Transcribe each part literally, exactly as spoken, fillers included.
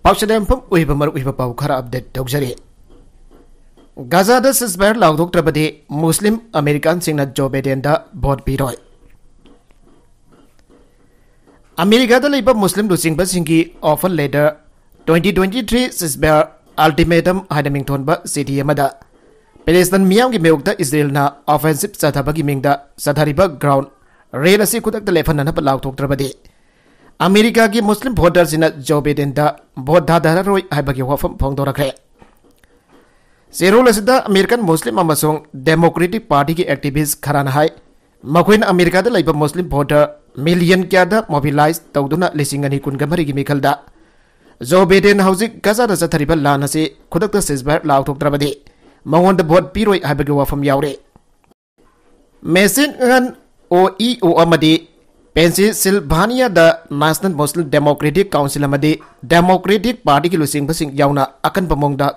ꯄꯥꯎꯁꯦ ꯌꯨꯝꯐꯝ ꯑꯣꯏꯕ ꯃꯔꯨꯑꯣꯏꯕ ꯄꯥꯎ ꯈꯔ ꯑꯞꯗꯦꯠ ꯇꯧꯖꯔꯤ꯫ ꯒꯥꯖꯥꯗ ꯁꯤꯖꯐꯥꯌꯔ ꯂꯥꯎꯊꯣꯛꯇ꯭ꯔꯕꯗꯤ ꯃꯨꯁꯂꯤꯝ ꯑꯃꯦꯔꯤꯀꯥꯟꯁꯤꯡꯅ ꯖꯣ ꯕꯥꯏꯗꯦꯟꯗ ꯚꯣꯠ ꯄꯤꯔꯣꯏ꯫ ꯑꯃꯦꯔꯤꯀꯥꯗ ꯂꯩꯕ ꯃꯨꯁꯂꯤꯝ ꯂꯨꯆꯤꯡꯕꯁꯤꯡꯒꯤ open letter, twenty twenty-three ceasefire ultimatum ꯍꯥꯏꯅ ꯃꯤꯡꯊꯣꯟꯕ ꯆꯤꯊꯤ ꯑꯃꯗ ꯄꯦꯂꯦꯁꯇꯥꯏꯟ ꯃꯤꯌꯥꯝꯒꯤ ꯃꯥꯌꯣꯛꯇ ꯏꯖꯔꯦꯜꯅ ꯑꯣꯐꯦꯟꯁꯤꯞ ꯆꯠꯊꯕꯒꯤ ꯃꯤꯡꯗ ꯆꯠꯊꯔꯤꯕ ꯒ꯭ꯔꯥꯎꯟ ꯔꯦꯗ ꯑꯁꯤ ꯈꯨꯗꯛꯇ ꯂꯦꯞꯍꯟꯅꯅꯕ ꯂꯥꯎꯊꯣꯛꯇ꯭ꯔꯕꯗꯤ ꯑꯃꯦꯔꯤꯀꯥꯒꯤ ꯃꯨꯁꯂꯤꯝ ꯚꯣꯇꯔꯁꯤꯡꯅ ꯖꯣ ꯕꯥꯏꯗꯦꯟꯗ ꯚꯣꯠ ꯊꯥꯗꯔꯔꯣꯏ ꯍꯥꯏꯕꯒꯤ ꯋꯥꯐꯝ ꯐꯣꯡꯗꯣꯔꯛꯈ꯭ꯔꯦ꯫ ꯆꯦꯔꯣꯜ ꯑꯁꯤꯗ ꯑꯃꯦꯔꯤꯀꯥꯟ ꯃꯨꯁꯂꯤꯝ ꯑꯃꯁꯨꯡ ꯗꯦꯃꯣꯀ꯭ꯔꯦꯇꯤꯛ ꯄꯥꯔꯇꯤꯒꯤ ꯑꯦꯛꯇꯤꯚꯤꯁ꯭ꯠ ꯈꯔꯅ ꯍꯥꯏ, ꯃꯈꯣꯏꯅ ꯑꯃꯦꯔꯤꯀꯥꯗ ꯂꯩꯕ ꯃꯨꯁꯂꯤꯝ ꯚꯣꯇꯔ ꯃꯤꯂꯤꯌꯟ ꯀꯌꯥꯗ ꯃꯣꯕꯤꯂꯥꯏꯖ ꯇꯧꯗꯨꯅ ꯂꯤꯁꯤꯡ ꯑꯅꯤ ꯀꯨꯟꯒ ꯃꯔꯤꯒꯤ ꯃꯤꯈꯜꯗ ꯖꯣ ꯕꯥꯏꯗꯦꯟ ꯍꯧꯖꯤꯛ ꯒꯥꯖꯥꯗ ꯆꯠꯊꯔꯤꯕ ꯂꯥꯟ ꯑꯁꯤ ꯈꯨꯗꯛꯇ ꯁꯤꯖꯐꯥꯌꯔ ꯂꯥꯎꯊꯣꯛꯇ꯭ꯔꯕꯗꯤ ꯃꯉꯣꯟꯗ ꯚꯣꯠ ꯄꯤꯔꯣꯏ ꯍꯥꯏꯕꯒꯤ ꯋꯥꯐꯝ ꯌꯥꯎꯔꯤ꯫ ꯃꯤꯆꯤꯒꯟ ꯑꯣꯍꯥꯏꯑꯣ ꯑꯃꯗꯤ ꯄꯦꯟꯁꯤꯜꯚꯥꯅꯤꯌꯥꯗ ꯅꯦꯁꯅꯦꯜ ꯃꯨꯁꯂꯤꯝ ꯗꯦꯃꯣꯀ꯭ꯔꯦꯇꯤꯛ ꯀꯥꯎꯟꯁꯤꯜ ꯑꯃꯗꯤ ꯗꯦꯃꯣꯀ꯭ꯔꯦꯇꯤꯛ ꯄꯥꯔꯇꯤꯒꯤ ꯂꯨꯆꯤꯡꯕꯁꯤꯡ ꯌꯥꯎꯅ ꯑꯀꯟꯕ ꯃꯑꯣꯡꯗ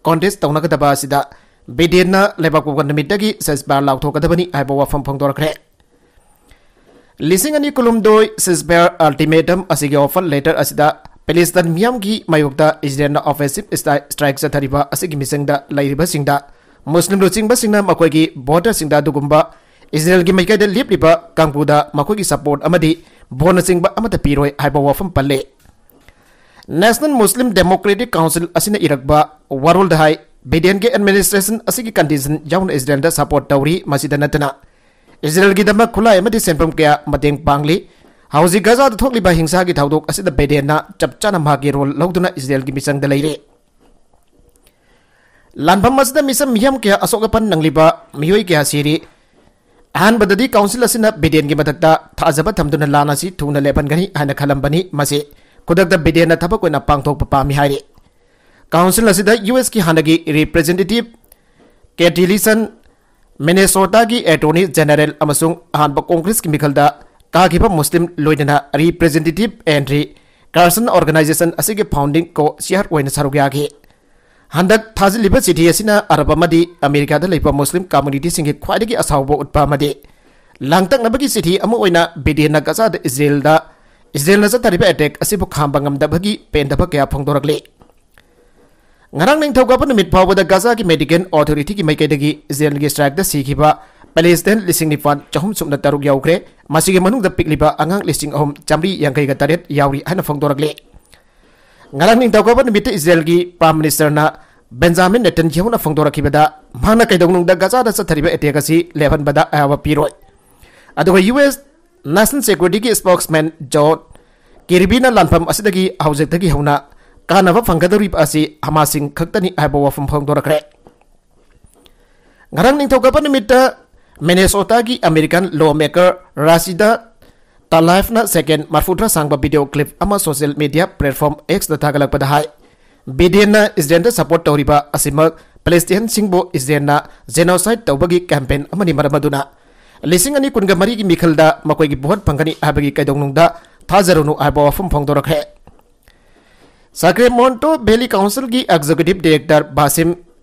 ꯀꯣꯟꯇꯦꯁ꯭ꯠ ꯇꯧꯅꯒꯗꯕ ꯑꯁꯤꯗ ꯕꯥꯏꯗꯦꯟꯅ ꯂꯩꯕꯥꯛꯄꯣꯛꯄ ꯅꯨꯃꯤꯠꯇꯒꯤ ꯁꯤꯖꯐꯥꯌꯔ ꯂꯥꯎꯊꯣꯛꯀꯗꯕꯅꯤ ꯍꯥꯏꯕ ꯋꯥꯐꯝ ꯐꯣꯡꯗꯣꯔꯛꯈ꯭ꯔꯦ꯫ ꯂꯤꯁꯤꯡ ꯑꯅꯤ ꯀꯨꯟꯍꯨꯝꯗꯣꯏ ceasefire ultimatum ꯑꯁꯤꯒꯤ ꯑꯣꯐꯔ ꯂꯦꯇꯔ ꯑꯁꯤꯗ ꯄꯦꯂꯦꯁꯇꯥꯏꯟ ꯃꯤꯌꯥꯝꯒꯤ ꯃꯥꯌꯣꯛꯇ ꯏꯖꯔꯦꯜꯅ ꯑꯣꯐꯦꯟꯁꯤꯞ ꯏꯁꯇ꯭ꯔꯥꯏꯛ ꯆꯠꯊꯔꯤꯕ ꯑꯁꯤꯒꯤ ꯃꯤꯆꯪꯗ ꯂꯩꯔꯤꯕꯁꯤꯡꯗ ꯃꯨꯁꯂꯤꯝ ꯂꯨꯆꯤꯡꯕꯁꯤꯡꯅ ꯃꯈꯣꯏꯒꯤ ꯚꯣꯇꯔꯁꯤꯡꯗ ꯑꯗꯨꯒꯨꯝꯕ ꯏꯖꯔꯦꯜꯒꯤ ꯃꯥꯏꯀꯩꯗ ꯂꯦꯞꯂꯤꯕ ꯀꯥꯡꯕꯨꯗ ꯃꯈꯣꯏꯒꯤ ꯁꯄꯣꯔꯠ ꯑꯃꯗꯤ ꯚꯣꯠꯅꯆꯤꯡꯕ ꯑꯃꯠꯇ ꯄꯤꯔꯣꯏ ꯍꯥꯏꯕ ꯋꯥꯐꯝ ꯄꯜꯂꯤ꯫ ꯅꯦꯁꯅꯦꯜ ꯃꯨꯁꯂꯤꯝ ꯗꯦꯃꯣꯀ꯭ꯔꯦꯇꯤꯛ ꯀꯥꯎꯟꯁꯤꯜ ꯑꯁꯤꯅ ꯏꯔꯛꯄ ꯋꯥꯔꯣꯜꯗ ꯍꯥꯏ, ꯕꯥꯏꯗꯦꯟꯒꯤ ꯑꯦꯗꯃꯤꯅꯤꯁꯇ꯭ꯔꯦꯁꯟ ꯑꯁꯤꯒꯤ ꯀꯟꯗꯤꯁꯟ ꯌꯥꯎꯅ ꯏꯖꯔꯦꯜꯗ ꯁꯄꯣꯔꯠ ꯇꯧꯔꯤ꯫ ꯃꯁꯤꯗ ꯅꯠꯇꯅ ꯏꯖꯔꯦꯜꯒꯤꯗꯃꯛ ꯈꯨꯠꯂꯥꯏ ꯑꯃꯗꯤ ꯁꯦꯟꯐꯝ ꯀꯌꯥ ꯃꯇꯦꯡ ꯄꯥꯡꯂꯤ꯫ ꯍꯧꯖꯤꯛ ꯒꯥꯖꯥꯗ ꯊꯣꯛꯂꯤꯕ ꯍꯤꯡꯁꯥꯒꯤ ꯊꯧꯗꯣꯛ ꯑꯁꯤꯗ ꯕꯥꯏꯗꯦꯟꯅ ꯆꯞ ꯆꯥꯅ ꯃꯍꯥꯛꯀꯤ ꯔꯣꯜ ꯂꯧꯗꯨꯅ ꯏꯖꯔꯦꯜꯒꯤ ꯃꯤꯆꯪꯗ ꯂꯩꯔꯤ꯫ ꯂꯥꯟꯐꯝ ꯑꯁꯤꯗ ꯃꯤꯆꯝ ꯃꯤꯌꯥꯝ ꯀꯌꯥ ꯑꯁꯣꯛ ꯑꯄꯟ ꯅꯪꯂꯤꯕ ꯃꯤꯑꯣꯏ ꯀꯌꯥ ꯁꯤꯔꯤ꯫ ꯑꯍꯥꯟꯕꯗꯗꯤ ꯀꯥꯎꯟꯁꯤꯜ ꯑꯁꯤꯅ ꯕꯥꯏꯗꯦꯟꯒꯤ ꯃꯊꯛꯇ ꯊꯥꯖꯕ ꯊꯝꯗꯨꯅ ꯂꯥꯟ ꯑꯁꯤ ꯊꯨꯅ ꯂꯦꯞꯍꯟꯒꯅꯤ ꯍꯥꯏꯅ ꯈꯜꯂꯝꯕꯅꯤ꯫ ꯃꯁꯤ ꯈꯨꯗꯛꯇ ꯕꯥꯏꯗꯦꯟꯅ ꯊꯕꯛ ꯑꯣꯏꯅ ꯄꯥꯡꯊꯣꯛꯄ ꯄꯥꯝꯃꯤ ꯍꯥꯏꯔꯤ꯫ ꯀꯥꯎꯟꯁꯤꯜ ꯑꯁꯤꯗ ꯌꯨ ꯑꯦꯁꯀꯤ ꯍꯥꯟꯅꯒꯤ ꯔꯤꯄ꯭ꯔꯦꯖꯦꯟꯇꯦꯇꯤꯚ ꯀꯦꯇꯤ ꯂꯤꯁꯟ, ꯃꯤꯅꯦꯁꯣꯇꯥꯒꯤ ꯑꯦꯇꯣꯔꯅꯤ ꯖꯦꯅꯔꯦꯜ ꯑꯃꯁꯨꯡ ꯑꯍꯥꯟꯕ ꯀꯣꯡꯒ꯭ꯔꯦꯁꯀꯤ ꯃꯤꯈꯜꯗ ꯀꯥꯈꯤꯕ ꯃꯨꯁꯂꯤꯝ ꯂꯣꯏꯅꯅ ꯔꯤꯄ꯭ꯔꯦꯖꯦꯟꯇꯦꯇꯤꯚ ꯍꯦꯅꯔꯤ ꯀꯥꯔꯁꯟ ꯑꯣꯔꯒꯅꯥꯏꯖꯦꯁꯟ ꯑꯁꯤꯒꯤ ꯐꯥꯎꯟꯗꯤꯡ ꯀꯣ ꯆꯤꯌꯥꯔ ꯑꯣꯏꯅ ꯁꯔꯨꯛ ꯌꯥꯈꯤ꯫ ꯍꯟꯗꯛ ꯊꯥꯖꯤꯜꯂꯤꯕ ꯆꯤꯊꯤ ꯑꯁꯤꯅ ꯑꯔꯕ ꯑꯃꯗꯤ ꯑꯃꯦꯔꯤꯀꯥꯗ ꯂꯩꯕ ꯃꯨꯁꯂꯤꯝ ꯀꯝꯃ꯭ꯌꯨꯅꯤꯇꯤꯁꯤꯡꯒꯤ ꯈ꯭ꯋꯥꯏꯗꯒꯤ ꯑꯁꯥꯎꯕ ꯎꯠꯄ ꯑꯃꯗꯤ ꯂꯥꯡꯇꯛꯅꯕꯒꯤ ꯆꯤꯊꯤ ꯑꯃ ꯑꯣꯏꯅ ꯕꯥꯏꯗꯦꯟꯅ ꯒꯥꯖꯥꯗ ꯏꯖꯔꯦꯜꯗ ꯏꯁꯔꯦꯜꯅ ꯆꯠꯊꯔꯤꯕ ꯑꯦꯇꯦꯛ ꯑꯁꯤꯕꯨ ꯈꯥꯝꯕ ꯉꯝꯗꯕꯒꯤ ꯄꯦꯟꯗꯕ ꯀꯌꯥ ꯐꯣꯡꯗꯣꯔꯛꯂꯤ꯫ ꯉꯔꯥꯡ ꯅꯤꯡꯊꯧꯀꯥꯕ ꯅꯨꯃꯤꯠ ꯐꯥꯎꯕꯗ ꯒꯥꯖꯥꯒꯤ ꯃꯦꯗꯤꯀꯦꯜ ꯑꯣꯊꯣꯔꯤꯇꯤꯒꯤ ꯃꯥꯏꯀꯩꯗꯒꯤ ꯏꯁꯔꯦꯜꯒꯤ ꯁ꯭ꯇ꯭ꯔꯥꯏꯛꯇ ꯁꯤꯈꯤꯕ ꯄꯦꯂꯦꯁꯇꯥꯏꯟ ꯂꯤꯁꯤꯡ ꯅꯤꯄꯥꯟ ꯆꯍꯨꯝ ꯁꯨꯞꯅ ꯇꯔꯨꯛ ꯌꯧꯈ꯭ꯔꯦ꯫ ꯃꯁꯤꯒꯤ ꯃꯅꯨꯡꯗ ꯄꯤꯛꯂꯤꯕ ꯑꯉꯥꯡ ꯂꯤꯁꯤꯡ ꯑꯍꯨꯝ ꯆꯥꯃꯔꯤ ꯌꯥꯡꯈꯩꯒ ꯇꯔꯦꯠ ꯌꯥꯎꯔꯤ ꯍꯥꯏꯅ ꯐꯣꯡꯗꯣꯔꯛꯂꯤ꯫ ꯉꯔꯥꯡ ꯅꯤꯡꯊꯧꯀꯥꯕ ꯅꯨꯃꯤꯠꯇ ꯏꯁꯔꯦꯜꯒꯤ ꯄ꯭ꯔꯥꯏꯝ ꯃꯤꯅꯤꯁꯇꯔꯅ ꯕꯦꯟꯖꯥꯃꯤꯟ ꯅꯦꯇꯟꯌꯥꯍꯨꯅ ꯐꯣꯡꯗꯣꯔꯛꯈꯤꯕꯗ, ꯃꯍꯥꯛꯅ ꯀꯩꯗꯧꯅꯨꯡꯗ ꯒꯥꯖꯥꯗ ꯆꯠꯊꯔꯤꯕ ꯑꯦꯇꯦꯛ ꯑꯁꯤ ꯂꯦꯞꯍꯟꯕꯗ ꯑꯌꯥꯕ ꯄꯤꯔꯣꯏ꯫ ꯑꯗꯨꯒ ꯌꯨ ꯑꯦꯁ ꯅꯦꯁꯅꯦꯜ ꯁꯦꯀ꯭ꯌꯨꯔꯤꯇꯤꯒꯤ ꯁ꯭ꯄꯣꯛꯁꯃꯦꯟ ꯖꯣꯟ ꯀꯤꯔꯕꯤꯅ ꯂꯥꯟꯐꯝ ꯑꯁꯤꯗꯒꯤ ꯍꯧꯖꯤꯛꯇꯒꯤ ꯍꯧꯅ ꯀꯥꯟꯅꯕ ꯐꯪꯒꯗꯧꯔꯤꯕ ꯑꯁꯤ ꯍꯃꯥꯁꯁꯤꯡ ꯈꯛꯇꯅꯤ ꯍꯥꯏꯕ ꯋꯥꯐꯝ ꯐꯣꯡꯗꯣꯔꯛꯈ꯭ꯔꯦ꯫ ꯉꯔꯥꯡ ꯅꯤꯡꯊꯧꯀꯥꯕ ꯅꯨꯃꯤꯠꯇ ꯃꯤꯅꯦꯁꯣꯇꯥꯒꯤ ꯑꯃꯦꯔꯤꯀꯥꯟ ꯂꯣ ꯃꯦꯀꯔ ꯔꯥꯁꯤꯗꯥ ꯇꯂꯥꯏꯐꯅ ꯁꯦꯀꯦꯟ ꯃꯔꯤꯐꯨꯇꯔꯥ ꯁꯥꯡꯕ ꯚꯤꯗꯤꯑꯣ ꯀ꯭ꯂꯤꯞ ꯑꯃ ꯁꯣꯁꯤꯌꯦꯜ ꯃꯤꯗꯤꯌꯥ ꯄ꯭ꯂꯦꯠꯐꯣꯔꯝ ꯑꯦꯛꯁꯇ ꯊꯥꯒꯠꯂꯛꯄꯗ ꯍꯥꯏ, ꯕꯤꯗꯦꯟꯅ ꯏꯁꯔꯦꯜꯗ ꯁꯄꯣꯔꯠ ꯇꯧꯔꯤꯕ ꯑꯁꯤꯃꯛ ꯄꯦꯂꯦꯁꯇꯤꯌꯟꯁꯤꯡꯕꯨ ꯏꯁꯔꯦꯜꯅ ꯖꯦꯅꯣꯁꯥꯏꯗ ꯇꯧꯕꯒꯤ ꯀꯦꯝꯄꯦꯟ ꯑꯃꯅꯤ ꯃꯔꯝ ꯑꯗꯨꯅ ꯂꯤꯁꯤꯡ ꯑꯅꯤ ꯀꯨꯟꯒ ꯃꯔꯤꯒꯤ ꯃꯤꯈꯜꯗ ꯃꯈꯣꯏꯒꯤ ꯚꯣꯠ ꯐꯪꯒꯅꯤ ꯍꯥꯏꯕꯒꯤ ꯀꯩꯗꯧꯅꯨꯡꯗ ꯊꯥꯖꯔꯨꯅꯨ ꯍꯥꯏꯕ ꯋꯥꯐꯝ ꯐꯣꯡꯗꯣꯔꯛꯈ꯭ꯔꯦ꯫ ꯁꯥꯀ꯭ꯔꯦꯃꯣꯟꯇꯣ ꯚꯦꯂꯤ ꯀꯥꯎꯟꯁꯤꯜꯒꯤ ꯑꯦꯛꯖꯤꯀ꯭ꯌꯨꯇꯤꯚ ꯗꯤꯔꯦꯛꯇꯔ ꯕꯥꯁꯤꯝ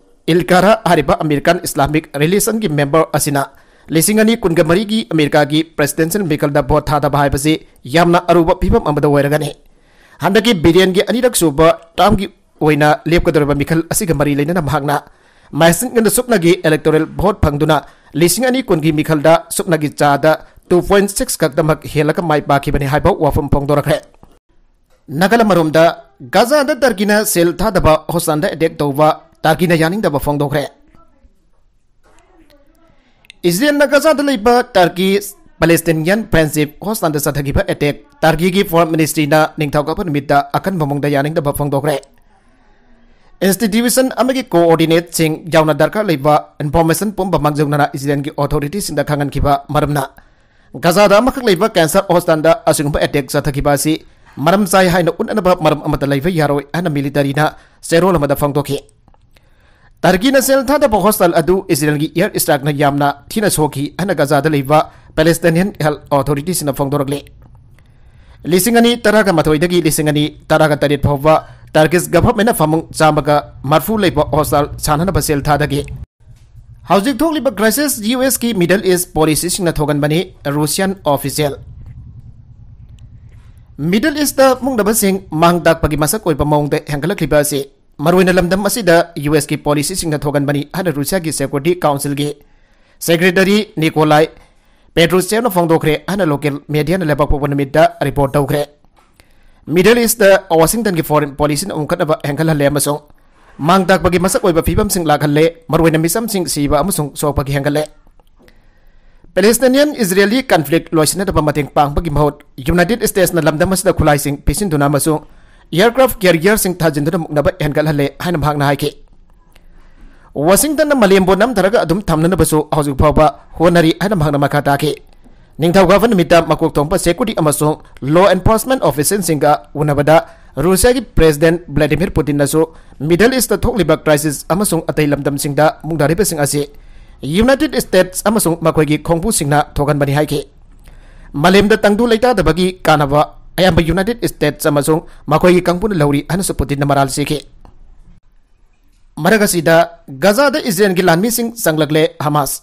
ꯏꯜꯀꯥꯔꯥ ꯍꯥꯏꯔꯤꯕ ꯑꯃꯦꯔꯤꯀꯥꯟ ꯏꯁꯂꯥꯃꯤꯛ ꯔꯤꯂꯦꯁꯟꯒꯤ ꯃꯦꯝꯕꯔ ꯑꯁꯤꯅ ꯂꯤꯁꯤꯡ ꯑꯅꯤ ꯀꯨꯟꯒ ꯃꯔꯤꯒꯤ ꯑꯃꯦꯔꯤꯀꯥꯒꯤ ꯄ꯭ꯔꯦꯁꯤꯗꯦꯟꯁꯤꯌꯦꯜ ꯃꯤꯈꯜꯗ ꯚꯣꯠ ꯊꯥꯗꯕ ꯍꯥꯏꯕꯁꯤ ꯌꯥꯝꯅ ꯑꯔꯨꯕ ꯐꯤꯚꯝ ꯑꯃꯗ ꯑꯣꯏꯔꯒꯅꯤ꯫ ꯍꯟꯗꯛꯀꯤ ꯕꯤꯗꯦꯟꯒꯤ ꯑꯅꯤꯔꯛ ꯁꯨꯕ ꯇꯥꯔꯝꯒꯤ ꯑꯣꯏꯅ ꯂꯦꯞꯀꯗꯧꯔꯤꯕ ꯃꯤꯈꯜ ꯑꯁꯤꯒ ꯃꯔꯤ ꯂꯩꯅꯅ ꯃꯍꯥꯛꯅ ꯃꯁꯤꯡ ꯁꯨꯞꯅꯒꯤ ꯏꯂꯦꯛꯇꯣꯔꯦꯜ ꯚꯣꯠ ꯐꯪꯗꯨꯅ ꯂꯤꯁꯤꯡ ꯑꯅꯤ ꯀꯨꯟꯒꯤ ꯃꯤꯈꯜꯗ ꯁꯨꯞꯅꯒꯤ ꯆꯥꯗ two point six ꯈꯛꯇꯃꯛ ꯍꯦꯜꯂꯒ ꯃꯥꯏ ꯄꯥꯛꯈꯤꯕꯅꯤ ꯍꯥꯏꯕ ꯋꯥꯐꯝ ꯐꯣꯡꯗꯣꯔꯛꯈ꯭ꯔꯦ꯫ ꯅꯥꯀꯜ ꯑꯃꯔꯣꯝꯗ, ꯒꯥꯖꯥꯗ ꯇꯔꯀꯤꯅ ꯁꯦꯜ ꯊꯥꯗꯕ ꯍꯣꯁꯇꯥꯟꯗ ꯑꯦꯇꯦꯛ ꯇꯧꯕ ꯇꯔꯀꯤꯅ ꯌꯥꯅꯤꯡꯗꯕ ꯐꯣꯡꯗꯣꯛꯈ꯭ꯔꯦ꯫ ꯏꯁꯔꯦꯜꯅ ꯒꯥꯖꯥꯗ ꯂꯩꯕ ꯇꯔꯀꯤ ꯄꯦꯂꯦꯁꯇꯤꯅꯤꯌꯟ ꯐ꯭ꯔꯦꯟꯗꯁꯤꯞ ꯍꯣꯁꯇꯥꯟꯗ ꯆꯠꯊꯈꯤꯕ ꯑꯦꯇꯦꯛ ꯇꯔꯀꯤꯒꯤ ꯐꯣꯔꯦꯟ ꯃꯤꯅꯤꯁꯇ꯭ꯔꯤꯅ ꯅꯤꯡꯊꯧꯀꯥꯕ ꯅꯨꯃꯤꯠꯇ ꯑꯀꯟꯕ ꯃꯑꯣꯡꯗ ꯌꯥꯅꯤꯡꯗꯕ ꯐꯣꯡꯗꯣꯛꯈ꯭ꯔꯦ꯫ ꯏꯟꯁꯇꯤꯇ꯭ꯌꯨꯁꯟ ꯑꯃꯒꯤ ꯀꯣꯑꯣꯔꯗꯤꯅꯦꯠꯁꯤꯡ ꯌꯥꯎꯅ ꯗꯔꯀꯥꯔ ꯂꯩꯕ ꯏꯟꯐꯣꯔꯃꯦꯁꯟ ꯄꯨꯝꯕ ꯃꯥꯡꯖꯧꯅꯅ ꯏꯁꯔꯦꯜꯒꯤ ꯑꯣꯊꯣꯔꯤꯇꯤꯁꯤꯡꯗ ꯈꯪꯍꯟꯈꯤꯕ ꯃꯔꯝꯅ ꯒꯥꯖꯥꯗ ꯑꯃꯈꯛ ꯂꯩꯕ ꯀꯦꯟꯁꯔ ꯍꯣꯁꯄꯤꯇꯥꯜꯗ ꯑꯁꯤꯒꯨꯝꯕ ꯑꯦꯇꯦꯛ ꯆꯠꯊꯈꯤꯕ ꯑꯁꯤ ꯃꯔꯝ ꯆꯥꯏ ꯍꯥꯏꯅ ꯎꯠꯅꯅꯕ ꯃꯔꯝ ꯑꯃꯠꯇ ꯂꯩꯕ ꯌꯥꯔꯣꯏ ꯍꯥꯏꯅ ꯃꯤꯂꯤꯇꯔꯤꯅ ꯆꯦꯔꯣꯜ ꯑꯃꯗ ꯐꯣꯡꯗꯣꯛꯈꯤ꯫ ꯇꯔꯀꯤꯅ ꯁꯦꯜ ꯊꯥꯗꯕ ꯍꯣꯁꯄꯤꯇꯥꯜ ꯑꯗꯨ ꯏꯁꯔꯦꯜꯒꯤ ꯑꯦꯌꯔ ꯁ꯭ꯇ꯭ꯔꯥꯏꯛꯅ ꯌꯥꯝꯅ ꯊꯤꯅ ꯁꯣꯛꯈꯤ ꯍꯥꯏꯅ ꯒꯥꯖꯥꯗ ꯂꯩꯕ ꯄꯦꯂꯦꯁꯇꯥꯏꯅꯤꯌꯟ ꯍꯦꯜꯊ ꯑꯣꯊꯣꯔꯤꯇꯤꯁꯤꯡꯅ ꯐꯣꯡꯗꯣꯔꯛꯂꯤ꯫ ꯂꯤꯁꯤꯡ ꯑꯅꯤ ꯇꯔꯥꯒ ꯃꯥꯊꯣꯏꯗꯒꯤ ꯂꯤꯁꯤꯡ ꯑꯅꯤ ꯇꯔꯥꯒ ꯇꯔꯦꯠ ꯐꯥꯎꯕ ꯇꯔꯀꯤꯁ ꯒꯚꯔꯟꯃꯦꯟꯠꯅ ꯐꯃꯨꯡ ꯆꯥꯝꯃꯒ ꯃꯔꯤꯐꯨ ꯂꯩꯕ ꯍꯣꯁꯄꯤꯇꯥꯜ ꯁꯥꯅꯅꯕ ꯁꯦꯜ ꯊꯥꯗꯈꯤ꯫ ꯍꯧꯖꯤꯛ ꯊꯣꯛꯂꯤꯕ ꯀ꯭ꯔꯥꯏꯁꯤꯁ ꯌꯨ ꯑꯦꯁꯀꯤ ꯃꯤꯗꯜ ꯏꯁ ꯄꯣꯂꯤꯁꯤꯁꯤꯡꯅ ꯊꯣꯛꯍꯟꯕꯅꯤ, ꯔꯨꯁꯤꯌꯥꯟ ꯑꯣꯐꯤꯁꯤꯌꯦꯜ꯫ Middle East ꯃꯨꯛꯅꯕꯁꯤꯡ ꯃꯥꯡ ꯇꯥꯛꯄꯒꯤ ꯃꯁꯛ ꯑꯣꯏꯕ ꯃꯑꯣꯡꯗ ꯍꯦꯟꯒꯠꯂꯛꯂꯤꯕ ꯑꯁꯤ ꯃꯔꯨꯑꯣꯏꯅ ꯂꯝꯗꯝ ꯑꯁꯤꯗ ꯌꯨ ꯑꯦꯁꯀꯤ ꯄꯣꯂꯤꯁꯤꯁꯤꯡꯅ ꯊꯣꯛꯍꯟꯕꯅꯤ ꯍꯥꯏꯅ ꯔꯨꯁꯤꯌꯥꯒꯤ ꯁꯦꯀ꯭ꯌꯨꯔꯤꯇꯤ ꯀꯥꯎꯟꯁꯤꯜꯒꯤ ꯁꯦꯀ꯭ꯔꯦꯇꯔꯤ ꯅꯤꯀꯣꯂꯥꯏ ꯄꯦꯇ꯭ꯔꯨꯁꯦꯞꯅ ꯐꯣꯡꯗꯣꯛꯈ꯭ꯔꯦ ꯍꯥꯏꯅ ꯂꯣꯀꯦꯜ ꯃꯦꯗꯤꯌꯥꯅ ꯂꯩꯕꯥꯛ ꯄꯣꯛꯄ ꯅꯨꯃꯤꯠꯇ ꯔꯤꯄꯣꯔꯠ ꯇꯧꯈ꯭ꯔꯦ꯫ ꯃꯤꯗꯜ ꯏꯁꯇ ꯋꯥꯁꯤꯡꯇꯟꯒꯤ ꯐꯣꯔꯦꯟ ꯄꯣꯂꯤꯁꯤꯅ ꯎꯪꯈꯠꯅꯕ ꯍꯦꯟꯒꯠꯍꯜꯂꯦ ꯑꯃꯁꯨꯡ ꯃꯥꯡ ꯇꯥꯛꯄꯒꯤ ꯃꯁꯛ ꯑꯣꯏꯕ ꯐꯤꯕꯝꯁꯤꯡ ꯂꯥꯛꯍꯜꯂꯦ, ꯃꯔꯨꯑꯣꯏꯅ ꯃꯤꯆꯝꯁꯤꯡ ꯁꯤꯕ ꯑꯃꯁꯨꯡ ꯁꯣꯛꯄꯒꯤ ꯍꯦꯟꯒꯠꯂꯦ꯫ ꯄꯦꯂꯦꯁꯇꯥꯏꯅꯤꯌꯟ ꯏꯖꯔꯦꯂꯤ ꯀꯟꯐ꯭ꯂꯤꯛ ꯂꯣꯏꯁꯤꯟꯅꯗꯕ ꯃꯇꯦꯡ ꯄꯥꯡꯕꯒꯤ ꯃꯍꯨꯠ ꯌꯨꯅꯥꯏꯇꯦꯗ ꯏꯁꯇꯦꯠꯁꯅ ꯂꯝꯗꯝ ꯑꯁꯤꯗ ꯈꯨꯠꯂꯥꯏꯁꯤꯡ ꯄꯤꯁꯤꯟꯗꯨꯅ ꯑꯃꯁꯨꯡ ꯑꯦꯌꯔꯀ꯭ꯔꯥꯐ ꯀꯦꯔꯤꯌꯔꯁꯤꯡ ꯊꯥꯖꯤꯟꯗꯨꯅ ꯃꯨꯛꯅꯕ ꯍꯦꯟꯒꯠꯍꯜꯂꯦ ꯍꯥꯏꯅ ꯃꯍꯥꯛꯅ ꯍꯥꯏꯈꯤ꯫ ꯋꯥꯁꯤꯡꯇꯟꯅ ꯃꯥꯂꯦꯝꯕꯨ ꯅꯝꯊꯔꯒ ꯑꯗꯨꯝ ꯊꯝꯅꯅꯕꯁꯨ ꯍꯧꯖꯤꯛ ꯐꯥꯎꯕ ꯍꯣꯠꯅꯔꯤ ꯍꯥꯏꯅ ꯃꯍꯥꯛꯅ ꯃꯈꯥ ꯇꯥꯈꯤ꯫ ꯅꯤꯡꯊꯧꯀꯥꯕ ꯅꯨꯃꯤꯠꯇ ꯃꯀꯣꯛ ꯊꯣꯡꯕ ꯁꯦꯀ꯭ꯌꯨꯔꯤꯇꯤ ꯑꯃꯁꯨꯡ ꯂꯣ ꯑꯦꯟꯐꯣꯔꯁꯃꯦꯟ ꯑꯣꯐꯤꯁꯤꯌꯦꯜꯁꯤꯡꯒ ꯎꯅꯕꯗ ꯔꯨꯁꯤꯌꯥꯒꯤ ꯄ꯭ꯔꯦꯁꯤꯗꯦꯟꯠ ꯚ꯭ꯂꯥꯗꯤꯃꯤꯔ ꯄꯨꯇꯤꯟꯅꯁꯨ ꯃꯤꯗꯜ ꯏꯁꯇ ꯊꯣꯛꯂꯤꯕ ꯀ꯭ꯔꯥꯏꯁꯤꯁ ꯑꯃꯁꯨꯡ ꯑꯇꯩ ꯂꯝꯗꯝꯁꯤꯡꯗ ꯃꯨꯛꯅꯔꯤꯕꯁꯤꯡ ꯑꯁꯤ ꯌꯨꯅꯥꯏꯇꯦꯗ ꯏꯁꯇꯦꯠꯁ ꯑꯃꯁꯨꯡ ꯃꯈꯣꯏꯒꯤ ꯈꯣꯡꯕꯨꯁꯤꯡꯅ ꯊꯣꯛꯍꯟꯕꯅꯤ ꯍꯥꯏꯈꯤ꯫ ꯃꯥꯂꯦꯝꯗ ꯇꯪꯗꯨ ꯂꯩꯇꯥꯗꯕꯒꯤ ꯀꯥꯟꯅꯕ ꯑꯌꯥꯝꯕ ꯌꯨꯅꯥꯏꯇꯦꯗ ꯏꯁꯇꯦꯠꯁ ꯑꯃꯁꯨꯡ ꯃꯈꯣꯏꯒꯤ ꯀꯥꯡꯕꯨꯅ ꯂꯧꯔꯤ ꯍꯥꯏꯅꯁꯨ ꯄꯨꯇꯤꯟꯅ ꯃꯔꯥꯜ ꯁꯤꯈꯤ꯫ ꯃꯔꯛ ꯑꯁꯤꯗ ꯒꯖꯥꯗ ꯏꯖꯔꯦꯜꯒꯤ ꯂꯥꯟꯃꯤꯁꯤꯡ ꯆꯪꯂꯛꯂꯦ꯫ ꯍꯃꯥꯁ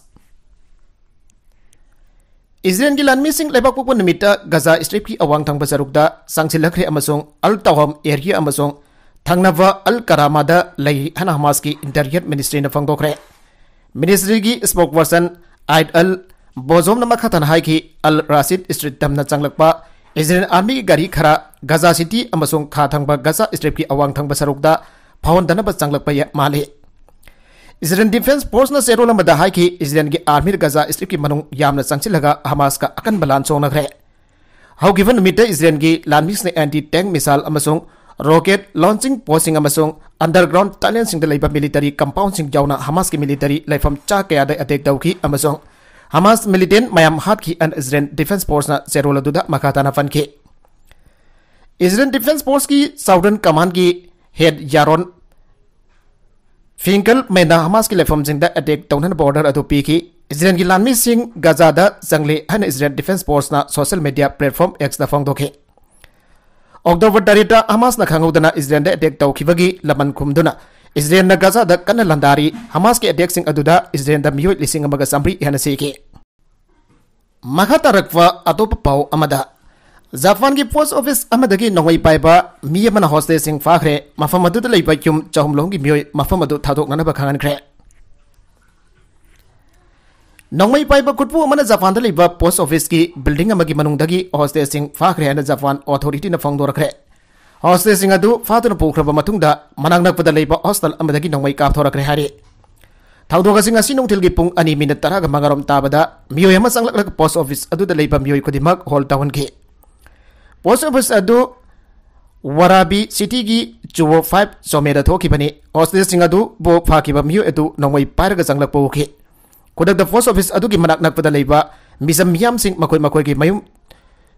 ꯏꯖꯔꯦꯜꯒꯤ ꯂꯥꯟꯃꯤꯁꯤꯡ ꯂꯩꯕꯥꯛ ꯄꯣꯛꯄ ꯅꯨꯃꯤꯠꯇ ꯒꯖꯥ ꯁ꯭ꯇ꯭ꯔꯤꯞꯀꯤ ꯑꯋꯥꯡ ꯊꯪꯕ ꯁꯔꯨꯛꯇ ꯆꯪꯁꯤꯜꯂꯛꯈ꯭ꯔꯦ ꯑꯃꯁꯨꯡ ꯑꯜ ꯇꯥꯋꯥꯝ ꯑꯦꯔꯤꯌꯥ ꯑꯃꯁꯨꯡ ꯊꯪꯅꯕ ꯑꯜ ꯀꯔꯥꯃꯥꯗ ꯂꯩꯔꯤ ꯍꯥꯏꯅ ꯍꯃꯥꯁꯀꯤ ꯏꯟꯇꯤꯔꯤꯌꯔ ꯃꯤꯅꯤꯁꯇ꯭ꯔꯤꯅ ꯐꯣꯡꯗꯣꯛꯈ꯭ꯔꯦ꯫ ꯃꯤꯅꯤꯁꯇ꯭ꯔꯤꯒꯤ ꯁ꯭ꯄꯣꯛꯄꯔꯁꯟ ꯑꯥꯏꯗ ꯑꯜ ꯕꯣꯖꯣꯝꯅ ꯃꯈꯥ ꯇꯥꯅ ꯍꯥꯏꯈꯤ, ꯑꯜ ꯔꯥꯁꯤꯗ ꯁ꯭ꯇ꯭ꯔꯤꯠ ꯇꯝꯅ ꯆꯪꯂꯛꯄ ꯏꯖꯔꯦꯜ ꯑꯥꯔꯃꯤꯒꯤ ꯒꯥꯔꯤ ꯈꯔ ꯒꯖꯥ ꯁꯤꯇꯤ ꯑꯃꯁꯨꯡ ꯈꯥ ꯊꯪꯕ ꯒꯖꯥ ꯁ꯭ꯇ꯭ꯔꯤꯞꯀꯤ ꯑꯋꯥꯡ ꯊꯪꯕ ꯁꯔꯨꯛꯇ ꯐꯥꯎꯍꯟꯗꯅꯕ ꯆꯪꯂꯛꯄ ꯌꯥ-, ꯃꯥꯜꯂꯤ꯫ ꯏꯖꯔꯦꯜ ꯗꯤꯐꯦꯟꯁ ꯐꯣꯔꯁꯅ ꯆꯦꯔꯣꯜ ꯑꯃꯗ ꯍꯥꯏꯈꯤ, ꯏꯖꯔꯦꯜꯒꯤ ꯑꯥꯔꯃꯤꯅ ꯒꯖꯥ ꯁ꯭ꯇ꯭ꯔꯤꯞꯀꯤ ꯃꯅꯨꯡ ꯌꯥꯝꯅ ꯆꯪꯁꯤꯜꯂꯒ ꯍꯃꯥꯁꯀ ꯑꯀꯟꯕ ꯂꯥꯟ ꯁꯣꯛꯅꯈ꯭ꯔꯦ꯫ ꯍꯧꯈꯤꯕ ꯅꯨꯃꯤꯠꯇ ꯏꯖꯔꯦꯜꯒꯤ ꯂꯥꯟꯃꯤꯁꯤꯡꯅ ꯑꯦꯟꯇꯤ ꯇꯦꯡ ꯃꯤꯁꯥꯏꯜ ꯑꯃꯁꯨꯡ ꯔꯣꯀꯦꯠ ꯂꯣꯟꯆꯤꯡ ꯄꯣꯁꯁꯤꯡ ꯑꯃꯁꯨꯡ ꯑꯟꯗꯔꯒ꯭ꯔꯥꯎꯟ ꯇꯅꯦꯜꯁꯤꯡꯗ ꯂꯩꯕ ꯃꯤꯂꯤꯇꯔꯤ ꯀꯝꯄꯥꯎꯟꯁꯤꯡ ꯌꯥꯎꯅ ꯍꯃꯥꯁꯀꯤ ꯃꯤꯂꯤꯇꯔꯤ ꯂꯩꯐꯝ ꯆꯥ ꯀꯌꯥꯗ ꯑꯦꯇꯦꯛ ꯇꯧꯈꯤ ꯑꯃꯁꯨꯡ ꯍꯃꯥꯁ ꯃꯤꯂꯤꯇꯦꯟꯠ ꯃꯌꯥꯝ ꯍꯥꯠꯈꯤ ꯍꯥꯏꯅ ꯏꯖꯔꯦꯜ ꯗꯤꯐꯦꯟꯁ ꯐꯣꯔꯁꯅ ꯆꯦꯔꯣꯜ ꯑꯗꯨꯗ ꯃꯈꯥ ꯇꯥꯅ ꯄꯟꯈꯤ꯫ ꯏꯖꯔꯦꯜ ꯗꯤꯐꯦꯟꯁ ꯐꯣꯔꯁꯀꯤ ꯁꯥꯎꯗꯔꯟ ꯀꯃꯥꯟꯗꯒꯤ ꯍꯦꯗ ꯌꯥꯔꯣꯟ ꯐꯤꯡꯀꯜꯃꯦꯟꯅ ꯍꯃꯥꯁꯀꯤ ꯂꯩꯐꯝꯁꯤꯡꯗ ꯑꯦꯇꯦꯛ ꯇꯧꯅꯅꯕ ꯑꯣꯔꯗꯔ ꯑꯗꯨ ꯄꯤꯈꯤ꯫ ꯏꯖꯔꯦꯜꯒꯤ ꯂꯥꯟꯃꯤꯁꯤꯡ ꯒꯖꯥꯗ ꯆꯪꯂꯦ ꯍꯥꯏꯅ ꯏꯖꯔꯦꯜ ꯗꯤꯐꯦꯟꯁ ꯐꯣꯔꯁꯅ ꯁꯣꯁꯤꯌꯦꯜ ꯃꯤꯗꯤꯌꯥ ꯄ꯭ꯂꯦꯠꯐꯣꯔꯝ ꯑꯦꯛꯁꯇ ꯐꯣꯡꯗꯣꯛꯈꯤ꯫ ꯑꯣꯛꯇꯣꯕꯔ ꯇꯔꯦꯠꯇ ꯍꯃꯥꯁꯅ ꯈꯪꯍꯧꯗꯅ ꯏꯖꯔꯦꯜꯗ ꯑꯦꯇꯦꯛ ꯇꯧꯈꯤꯕꯒꯤ ꯂꯃꯟ ꯈꯨꯝꯗꯨꯅ ꯏꯖꯔꯦꯜꯅ ꯒꯖꯥꯗ ꯀꯟꯅ ꯂꯥꯟꯗꯥꯔꯤ꯫ ꯍꯃꯥꯁꯀꯤ ꯑꯦꯇꯦꯛꯁꯤꯡ ꯑꯗꯨꯗ ꯏꯖꯔꯦꯜꯗ ꯃꯤꯑꯣꯏ ꯂꯤꯁꯤꯡ ꯑꯃꯒ ꯆꯥꯃꯔꯤ ꯍꯦꯟꯅ ꯁꯤꯈꯤ꯫ ꯃꯈꯥ ꯇꯥꯔꯛꯄ ꯑꯇꯣꯞꯄ ꯄꯥꯎ ꯑꯃꯗ, ꯖꯄꯥꯟꯒꯤ ꯄꯣꯁ ꯑꯣꯐꯤꯁ ꯑꯃꯗꯒꯤ ꯅꯣꯡꯃꯩ ꯄꯥꯏꯕ ꯃꯤ ꯑꯃꯅ ꯍꯣꯁꯇꯦꯖꯁꯤꯡ ꯐꯥꯈ꯭ꯔꯦ꯫ ꯃꯐꯝ ꯑꯗꯨꯗ ꯂꯩꯕ ꯌꯨꯝ ꯆꯍꯨꯝ ꯂꯣꯝꯒꯤ ꯃꯤꯑꯣꯏ ꯃꯐꯝ ꯑꯗꯨ ꯊꯥꯗꯣꯛꯅꯅꯕ ꯈꯪꯍꯟꯈ꯭ꯔꯦ꯫ ꯅꯣꯡꯃꯩ ꯄꯥꯏꯕ ꯈꯨꯠꯄꯨ ꯑꯃꯅ ꯖꯄꯥꯟꯗ ꯂꯩꯕ ꯄꯣꯁ ꯑꯣꯐꯤꯁꯀꯤ ꯕꯤꯜꯗꯤꯡ ꯑꯃꯒꯤ ꯃꯅꯨꯡꯗꯒꯤ ꯍꯣꯁꯇꯦꯖꯁꯤꯡ ꯐꯥꯈ꯭ꯔꯦ ꯍꯥꯏꯅ ꯖꯄꯥꯟ ꯑꯣꯊꯣꯔꯤꯇꯤꯅ ꯐꯣꯡꯗꯣꯔꯛꯈ꯭ꯔꯦ꯫ ꯍꯣꯁꯇꯦꯖꯁꯤꯡ ꯑꯗꯨ ꯐꯥꯗꯨꯅ ꯄꯨꯈ꯭ꯔꯕ ꯃꯇꯨꯡꯗ ꯃꯅꯥꯛ ꯅꯛꯄꯗ ꯂꯩꯕ ꯍꯣꯁꯇꯦꯜ ꯑꯃꯗꯒꯤ ꯅꯣꯡꯃꯩ ꯀꯥꯞꯊꯣꯔꯛꯈ꯭ꯔꯦ ꯍꯥꯏꯔꯤ꯫ ꯊꯧꯗꯣꯛ ꯑꯁꯤ ꯉꯁꯤ ꯅꯨꯡꯊꯤꯜꯒꯤ ꯄꯨꯡ ꯑꯅꯤ ꯃꯤꯅꯤꯠ ꯇꯔꯥꯒ ꯃꯉꯥꯔꯣꯝ ꯇꯥꯕꯗ ꯃꯤꯑꯣꯏ ꯑꯃ ꯆꯪꯂꯛꯂꯒ ꯄꯣꯁ ꯑꯣꯐꯤꯁ ꯑꯗꯨꯗ ꯂꯩꯕ ꯃꯤꯑꯣꯏ ꯈꯨꯗꯤꯡꯃꯛ ꯍꯣꯜ ꯇꯧꯍꯟꯈꯤ꯫ ꯄꯣꯁ ꯑꯣꯐꯤꯁ ꯑꯗꯨ ꯋꯥꯔꯥꯕꯤ ꯁꯤꯇꯤꯒꯤ ꯆꯨꯋꯣ ꯐꯥꯏꯚ ꯆꯣꯃꯦꯗ ꯊꯣꯛꯈꯤꯕꯅꯤ꯫ ꯍꯣꯁꯇꯦꯖꯁꯤꯡ ꯑꯗꯨꯕꯨ ꯐꯥꯈꯤꯕ ꯃꯤꯑꯣꯏ ꯑꯗꯨ ꯅꯣꯡꯃꯩ ꯄꯥꯏꯔꯒ ꯆꯪꯂꯛꯄ ꯎꯈꯤ꯫ ꯈꯨꯗꯛꯇ ꯄꯣꯁ ꯑꯣꯐꯤꯁ ꯑꯗꯨꯒꯤ ꯃꯅꯥꯛ ꯅꯛꯄꯗ ꯂꯩꯕ ꯃꯤꯆꯝ ꯃꯤꯌꯥꯝꯁꯤꯡ ꯃꯈꯣꯏ ꯃꯈꯣꯏꯒꯤ ꯃꯌꯨꯝ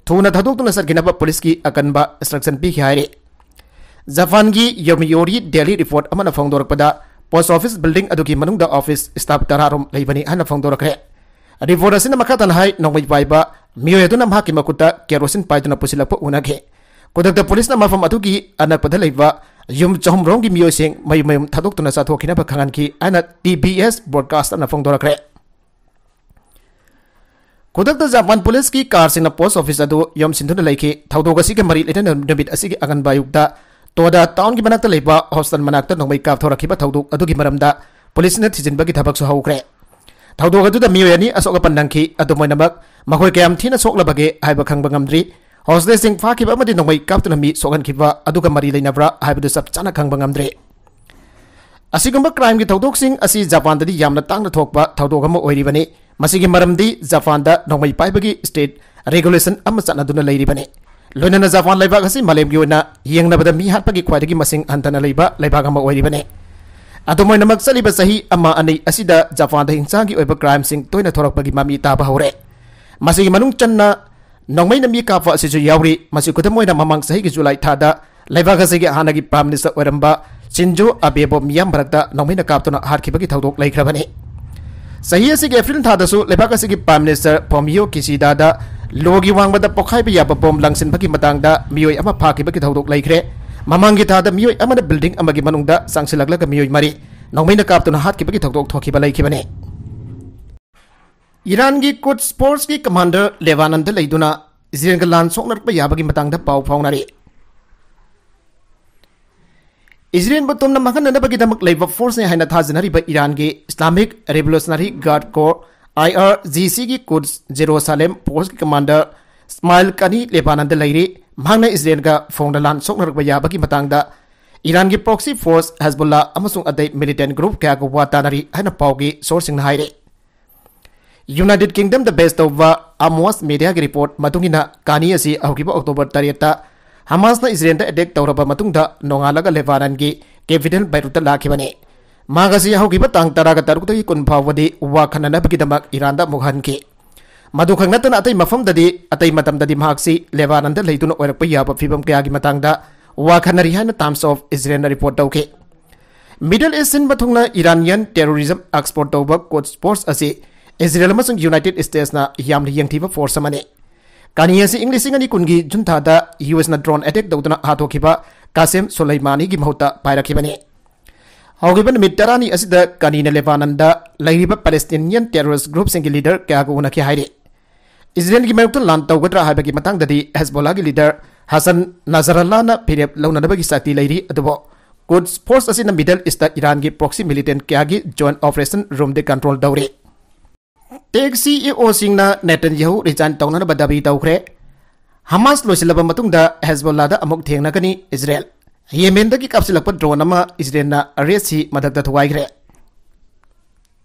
ꯊꯨꯅ ꯊꯥꯗꯣꯛꯇꯨꯅ ꯆꯠꯈꯤꯅꯕ ꯄꯨꯂꯤꯁꯀꯤ ꯑꯀꯟꯕ ꯏꯟꯁꯇ꯭ꯔꯛꯁꯟ ꯄꯤꯈꯤ ꯍꯥꯏꯔꯤ꯫ ꯖꯄꯥꯟꯒꯤ ꯌꯣꯃꯤꯌꯣꯔꯤ ꯗꯦꯂꯤ ꯔꯤꯄꯣꯔꯠ ꯑꯃꯅ ꯐꯣꯡꯗꯣꯔꯛꯄꯗ, ꯄꯣꯁ ꯑꯣꯐꯤꯁ ꯕꯤꯜꯗꯤꯡ ꯑꯗꯨꯒꯤ ꯃꯅꯨꯡꯗ ꯑꯣꯐꯤꯁ ꯁ꯭ꯇꯥꯐ ꯇꯔꯥ ꯔꯣꯝ ꯂꯩꯕꯅꯤ ꯍꯥꯏꯅ ꯐꯣꯡꯗꯣꯔꯛꯈ꯭ꯔꯦ꯫ ꯔꯤꯄꯣꯔꯠ ꯑꯁꯤꯅ ꯃꯈꯥ ꯇꯥꯅ ꯍꯥꯏ, ꯅꯣꯡꯃꯩ ꯄꯥꯏꯕ ꯃꯤꯑꯣꯏ ꯑꯗꯨꯅ ꯃꯍꯥꯛꯀꯤ ꯃꯈꯨꯠꯇ ꯀꯦꯔꯣꯁꯤꯟ ꯄꯥꯏꯗꯨꯅ ꯄꯨꯁꯤꯜꯂꯛꯄ ꯎꯅꯈꯤ꯫ ꯈꯨꯗꯛꯇ ꯄꯨꯂꯤꯁꯅ ꯃꯐꯝ ꯑꯗꯨꯒꯤ ꯑꯅꯛꯄꯗ ꯂꯩꯕ ꯌꯨꯝ ꯆꯍꯨꯝ ꯔꯣꯝꯒꯤ ꯃꯤꯑꯣꯏꯁꯤꯡ ꯃꯌꯨꯝ ꯃꯌꯨꯝ ꯊꯥꯗꯣꯛꯇꯨꯅ ꯆꯠꯊꯣꯛꯈꯤꯅꯕ ꯈꯪꯍꯟꯈꯤ ꯍꯥꯏꯅ ꯇꯤ ꯕꯤ ꯑꯦꯁ ꯕ꯭ꯔꯣꯗꯀꯥꯁꯇꯔꯅ ꯐꯣꯡꯗꯣꯔꯛꯈ꯭ꯔꯦ꯫ ꯈꯨꯗꯛꯇ ꯖꯄꯥꯟ ꯄꯨꯂꯤꯁꯀꯤ ꯀꯥꯔꯁꯤꯡꯅ ꯄꯣꯁ ꯑꯣꯐꯤꯁ ꯑꯗꯨ ꯌꯣꯝꯁꯤꯟꯗꯨꯅ ꯂꯩꯈꯤ꯫ ꯊꯧꯗꯣꯛ ꯑꯁꯤꯒ ꯃꯔꯤ ꯂꯩꯅꯅ ꯅꯨꯃꯤꯠ ꯑꯁꯤꯒꯤ ꯑꯉꯟꯕ ꯑꯌꯨꯛꯇ ꯇꯣꯗꯥ ꯇꯥꯎꯟꯒꯤ ꯃꯅꯥꯛꯇ ꯂꯩꯕ ꯍꯣꯁꯇꯦꯜ ꯃꯅꯥꯛꯇ ꯅꯣꯡꯃꯩ ꯀꯥꯞꯊꯣꯔꯛꯈꯤꯕ ꯊꯧꯗꯣꯛ ꯑꯗꯨꯒꯤ ꯃꯔꯝꯗ ꯄꯨꯂꯤꯁꯅ ꯊꯤꯖꯤꯟꯕꯒꯤ ꯊꯕꯛꯁꯨ ꯍꯧꯈ꯭ꯔꯦ꯫ ꯊꯧꯗꯣꯛ ꯑꯗꯨꯗ ꯃꯤꯑꯣꯏ ꯑꯅꯤ ꯑꯁꯣꯛ ꯑꯄꯟ ꯅꯪꯈꯤ꯫ ꯑꯗꯨꯝ ꯑꯣꯏꯅꯃꯛ, ꯃꯈꯣꯏ ꯀꯌꯥꯝ ꯊꯤꯅ ꯁꯣꯛꯂꯕꯒꯦ ꯍꯥꯏꯕ ꯈꯪꯕ ꯉꯝꯗ꯭ꯔꯤ꯫ ꯍꯣꯁꯇꯦꯖꯁꯤꯡ ꯐꯥꯈꯤꯕ ꯑꯃꯗꯤ ꯅꯣꯡꯃꯩ ꯀꯥꯞꯇꯨꯅ ꯃꯤ ꯁꯣꯛꯍꯟꯈꯤꯕ ꯑꯗꯨꯒ ꯃꯔꯤ ꯂꯩꯅꯕ꯭ꯔꯥ ꯍꯥꯏꯕꯗꯨ ꯆꯞ ꯆꯥꯅ ꯈꯪꯕ ꯉꯝꯗ꯭ꯔꯤ꯫ ꯑꯁꯤꯒꯨꯝꯕ ꯀ꯭ꯔꯥꯏꯝꯒꯤ ꯊꯧꯗꯣꯛꯁꯤꯡ ꯑꯁꯤ ꯖꯄꯥꯟꯗꯗꯤ ꯌꯥꯝꯅ ꯇꯥꯡꯅ ꯊꯣꯛꯄ ꯊꯧꯗꯣꯛ ꯑꯃ ꯑꯣꯏꯔꯤꯕꯅꯤ꯫ ꯃꯁꯤꯒꯤ ꯃꯔꯝꯗꯤ ꯖꯄꯥꯟꯗ ꯅꯣꯡꯃꯩ ꯄꯥꯏꯕꯒꯤ ꯁ꯭ꯇꯦꯠ ꯔꯦꯒꯨꯂꯦꯁꯟ ꯑꯃ ꯆꯠꯅꯗꯨꯅ ꯂꯩꯔꯤꯕꯅꯤ꯫ ꯂꯣꯏꯅꯅ ꯖꯄꯥꯟ ꯂꯩꯕꯥꯛ ꯑꯁꯤ ꯃꯥꯂꯦꯝꯒꯤ ꯑꯣꯏꯅ ꯌꯦꯡꯅꯕꯗ ꯃꯤ ꯍꯥꯠꯄꯒꯤ ꯈ꯭ꯋꯥꯏꯗꯒꯤ ꯃꯁꯤꯡ ꯍꯟꯊꯅ ꯂꯩꯕ ꯂꯩꯕꯥꯛ ꯑꯃ ꯑꯣꯏꯔꯤꯕꯅꯤ꯫ ꯑꯗꯨꯝ ꯑꯣꯏꯅꯃꯛ, ꯆꯠꯂꯤꯕ ꯆꯍꯤ ꯑꯃ ꯑꯅꯤ ꯑꯁꯤꯗ ꯖꯄꯥꯟꯗ ꯍꯤꯡꯁꯥꯒꯤ ꯑꯣꯏꯕ ꯀ꯭ꯔꯥꯏꯝꯁꯤꯡ ꯇꯣꯏꯅ ꯊꯣꯔꯛꯄꯒꯤ ꯃꯃꯤ ꯇꯥꯕ ꯍꯧꯔꯦ꯫ ꯃꯁꯤꯒꯤ ꯃꯅꯨꯡ ꯆꯟꯅ ꯅꯣꯡꯃꯩꯅ ꯃꯤ ꯀꯥꯞꯄ ꯑꯁꯤꯁꯨ ꯌꯥꯎꯔꯤ꯫ ꯃꯁꯤ ꯈꯨꯗꯝ ꯑꯣꯏꯅ ꯃꯃꯥꯡ ꯆꯍꯤꯒꯤ ꯖꯨꯂꯥꯏ ꯊꯥꯗ ꯂꯩꯕꯥꯛ ꯑꯁꯤꯒꯤ ꯍꯥꯟꯅꯒꯤ ꯄ꯭ꯔꯥꯏꯝ ꯃꯤꯅꯤꯁꯇꯔ ꯑꯣꯏꯔꯝꯕ ꯁꯤꯟꯖꯣ ꯑꯕꯦꯕꯨ ꯃꯤꯌꯥꯝ ꯃꯔꯛꯇ ꯅꯣꯡꯃꯩꯅ ꯀꯥꯞꯇꯨꯅ ꯍꯥꯠꯈꯤꯕꯒꯤ ꯊꯧꯗꯣꯛ ꯂꯩꯈ꯭ꯔꯕꯅꯤ꯫ ꯆꯍꯤ ꯑꯁꯤꯒꯤ ꯑꯦꯄ꯭ꯔꯤꯜ ꯊꯥꯗꯁꯨ ꯂꯩꯕꯥꯛ ꯑꯁꯤꯒꯤ ꯄ꯭ꯔꯥꯏꯝ ꯃꯤꯅꯤꯁꯇꯔ ꯐꯣꯃꯤꯌꯣ ꯀꯤꯁꯤꯗꯥꯗ ꯂꯣꯒꯤ ꯋꯥꯡꯃꯗ ꯄꯣꯈꯥꯏꯕ ꯌꯥꯕ ꯕꯣꯝ ꯂꯪꯁꯤꯟꯕꯒꯤ ꯃꯇꯥꯡꯗ ꯃꯤꯑꯣꯏ ꯑꯃ ꯐꯥꯈꯤꯕꯒꯤ ꯊꯧꯗꯣꯛ ꯂꯩꯈ꯭ꯔꯦ꯫ ꯃꯃꯥꯡꯒꯤ ꯊꯥꯗ ꯃꯤꯑꯣꯏ ꯑꯃꯅ ꯕꯤꯜꯗꯤꯡ ꯑꯃꯒꯤ ꯃꯅꯨꯡꯗ ꯆꯪꯁꯤꯜꯂꯛꯂꯒ ꯃꯤꯑꯣꯏ ꯃꯔꯤ ꯅꯣꯡꯃꯩꯅ ꯀꯥꯞꯇꯨꯅ ꯍꯥꯠꯈꯤꯕꯒꯤ ꯊꯧꯗꯣꯛ ꯊꯣꯛꯈꯤꯕ ꯂꯩꯈꯤꯕꯅꯤ꯫ ꯏꯔꯥꯟꯒꯤ ꯀꯨꯠꯁ ꯐꯣꯔꯁꯀꯤ ꯀꯃꯥꯟꯗꯔ ꯂꯦꯕꯥꯅꯟꯗ ꯂꯩꯗꯨꯅ ꯏꯖꯔꯦꯜꯒ ꯂꯥꯟ ꯁꯣꯛꯅꯔꯛꯄ ꯌꯥꯕꯒꯤ ꯃꯇꯥꯡꯗ ꯄꯥꯎ ꯐꯥꯎꯅꯔꯤ꯫ ꯏꯖꯔꯦꯜꯕꯨ ꯇꯨꯝꯅ ꯃꯥꯡꯍꯟꯅꯅꯕꯒꯤꯗꯃꯛ ꯂꯩꯕ ꯐꯣꯔꯁꯅꯤ ꯍꯥꯏꯅ ꯊꯥꯖꯅꯔꯤꯕ ꯏꯔꯥꯟꯒꯤ ꯏꯁꯂꯥꯃꯤꯛ ꯔꯦꯚꯣꯂꯨꯁꯅꯔꯤ ꯒꯥꯔꯗ ꯀꯣꯔ, IRGC ꯒꯤ ꯀꯨꯗꯁ ꯖꯦꯔꯨꯁꯥꯂꯦꯝ ꯐꯣꯔꯁꯀꯤ ꯀꯃꯥꯟꯗꯔ ꯏꯁꯃꯥꯏꯜ ꯀꯥꯅꯤ ꯂꯦꯕꯥꯅꯟꯗ ꯂꯩꯔꯤ꯫ ꯃꯍꯥꯛꯅ ꯏꯖꯔꯦꯜꯒ ꯐꯣꯡꯅ ꯂꯥꯟ ꯁꯣꯛꯅꯔꯛꯄ ꯌꯥꯕꯒꯤ ꯃꯇꯥꯡꯗ ꯏꯔꯥꯟꯒꯤ ꯄ꯭ꯔꯣꯛꯁꯤ ꯐꯣꯔꯁ ꯍꯦꯖꯕꯨꯜꯂꯥ ꯑꯃꯁꯨꯡ ꯑꯇꯩ ꯃꯤꯂꯤꯇꯦꯟ ꯒ꯭ꯔꯨꯞ ꯀꯌꯥꯒ ꯋꯥ ꯇꯥꯅꯔꯤ ꯍꯥꯏꯅ ꯄꯥꯎꯒꯤ ꯁꯣꯔꯁꯁꯤꯡꯅ ꯍꯥꯏꯔꯤ꯫ ꯌꯨꯅꯥꯏꯇꯦꯗ ꯀꯤꯡꯗꯝꯗ ꯕꯦꯁ ꯇꯧꯕ ꯑꯃꯣꯁ ꯃꯤꯗꯤꯌꯥꯒꯤ ꯔꯤꯄꯣꯔꯠ ꯃꯇꯨꯡ ꯏꯟꯅ, ꯀꯥꯅꯤ ꯑꯁꯤ ꯍꯧꯈꯤꯕ ꯑꯣꯛꯇꯣꯕꯔ ꯇꯔꯦꯠꯇ ꯍꯃꯥꯁꯅ ꯏꯖꯔꯦꯜꯗ ꯑꯦꯇꯦꯛ ꯇꯧꯔꯕ ꯃꯇꯨꯡꯗ ꯅꯣꯡꯉꯥꯜꯂꯒ ꯂꯦꯕꯥꯅꯟꯒꯤ ꯀꯦꯄꯤꯇꯦꯜ ꯕꯩꯔꯨꯠꯇ ꯂꯥꯛꯈꯤꯕꯅꯤ꯫ ꯃꯍꯥꯛ ꯑꯁꯤ ꯍꯧꯈꯤꯕ ꯇꯥꯡ ꯇꯔꯥꯒ ꯇꯔꯨꯛꯇꯒꯤ ꯀꯨꯟ ꯐꯥꯎꯕꯗꯤ ꯋꯥ ꯈꯟꯅꯅꯕꯒꯤꯗꯃꯛ ꯏꯔꯥꯟꯗ ꯑꯃꯨꯛ ꯍꯟꯈꯤ꯫ ꯃꯗꯨꯈꯛ ꯅꯠꯇꯅ ꯑꯇꯩ ꯃꯐꯝꯗꯗꯤ, ꯑꯇꯩ ꯃꯇꯝꯗꯗꯤ ꯃꯍꯥꯛꯁꯤ ꯂꯦꯕꯥꯅꯟꯗ ꯂꯩꯗꯨꯅ ꯑꯣꯏꯔꯛꯄ ꯌꯥꯕ ꯐꯤꯕꯝ ꯀꯌꯥꯒꯤ ꯃꯇꯥꯡꯗ ꯋꯥ ꯈꯟꯅꯔꯤ ꯍꯥꯏꯅ ꯇꯥꯏꯝꯁ ꯑꯣꯐ ꯏꯖꯔꯦꯜꯅ ꯔꯤꯄꯣꯔꯠ ꯇꯧꯈꯤ꯫ ꯃꯤꯗꯜ ꯏꯁ ꯁꯤꯟꯕ ꯊꯨꯡꯅ ꯏꯔꯥꯅꯤꯌꯟ ꯇꯦꯔꯣꯔꯤꯖꯝ ꯑꯦꯛꯁꯄꯣꯔꯠ ꯇꯧꯕ ꯀꯨꯗꯁ ꯐꯣꯔꯁ ꯑꯁꯤ ꯏꯖꯔꯦꯜ ꯑꯃꯁꯨꯡ ꯌꯨꯅꯥꯏꯇꯦꯗ ꯁ꯭ꯇꯦꯠꯁꯅ ꯌꯥꯝꯅ ꯌꯦꯡꯊꯤꯕ ꯐꯣꯔꯁ ꯑꯃꯅꯤ꯫ ꯀꯥꯅꯤ ꯑꯁꯤ ꯏꯪ ꯂꯤꯁꯤꯡ ꯑꯅꯤ ꯀꯨꯟꯒꯤ ꯖꯨꯟ ꯊꯥꯗ ꯌꯨ ꯑꯦꯁꯅ ꯗ꯭ꯔꯣꯟ ꯑꯦꯇꯦꯛ ꯇꯧꯗꯨꯅ ꯍꯥꯠꯇꯣꯛꯈꯤꯕ ꯀꯥꯁꯦꯝ ꯁꯣꯂꯩꯃꯥꯅꯤꯒꯤ ꯃꯍꯨꯠꯇ ꯄꯥꯏꯔꯛꯈꯤꯕꯅꯤ꯫ ꯍꯧꯈꯤꯕ ꯅꯨꯃꯤꯠ ꯇꯔꯥꯅꯤ ꯑꯁꯤꯗ ꯀꯥꯅꯤꯅ ꯂꯦꯕꯥꯅꯟꯗ ꯂꯩꯔꯤꯕ ꯄꯦꯂꯦꯁꯇꯤꯅꯤꯌꯟ ꯇꯦꯔꯣꯔꯤꯁ ꯒ꯭ꯔꯨꯞꯁꯤꯡꯒꯤ ꯂꯤꯗꯔ ꯀꯌꯥꯒ ꯎꯅꯈꯤ ꯍꯥꯏꯔꯤ꯫ ꯏꯖꯔꯦꯜꯒꯤ ꯃꯥꯌꯣꯛꯇ ꯂꯥꯟ ꯇꯧꯒꯗ꯭ꯔꯥ ꯍꯥꯏꯕꯒꯤ ꯃꯇꯥꯡꯗꯗꯤ ꯍꯦꯖꯕꯣꯂꯥꯒꯤ ꯂꯤꯗꯔ ꯍꯁꯟ ꯅꯁꯔꯜꯂꯥꯅ ꯐꯤꯔꯦꯞ ꯂꯧꯅꯅꯕꯒꯤ ꯁꯛꯇꯤ ꯂꯩꯔꯤ, ꯑꯗꯨꯕꯨ ꯀꯨꯗꯁ ꯐꯣꯔꯁ ꯑꯁꯤꯅ ꯃꯤꯗꯜ ꯏꯁꯇ ꯏꯔꯥꯟꯒꯤ ꯄ꯭ꯔꯣꯛꯁꯤ ꯃꯤꯂꯤꯇꯦꯟ ꯀꯌꯥꯒꯤ ꯖꯣꯏꯟ ꯑꯣꯄꯔꯦꯁꯟ ꯔꯨꯝꯗꯤ ꯀꯟꯇ꯭ꯔꯣꯜ ꯇꯧꯔꯤ꯫ ꯇꯦꯛ ꯁꯤ ꯏ ꯑꯣꯁꯤꯡꯅ ꯅꯦꯇꯟꯌꯥꯍꯨ ꯔꯤꯖꯥꯏꯟ ꯇꯧꯅꯅꯕ ꯗꯥꯕꯤ ꯇꯧꯈ꯭ꯔꯦ꯫ ꯍꯃꯥꯁ ꯂꯣꯏꯁꯤꯜꯂꯕ ꯃꯇꯨꯡꯗ ꯍꯦꯖꯕꯣꯂꯥꯗ ꯑꯃꯨꯛ ꯊꯦꯡꯅꯒꯅꯤ ꯏꯖꯔꯦꯜ꯫ ꯌꯦꯃꯦꯟꯗꯒꯤ ꯀꯥꯞꯁꯤꯜꯂꯛꯄ ꯗ꯭ꯔꯣꯟ ꯑꯃ ꯏꯖꯔꯦꯜꯅ ꯔꯦꯗ ꯁꯤ ꯃꯊꯛꯇ ꯊꯨꯒꯥꯏꯈ꯭ꯔꯦ꯫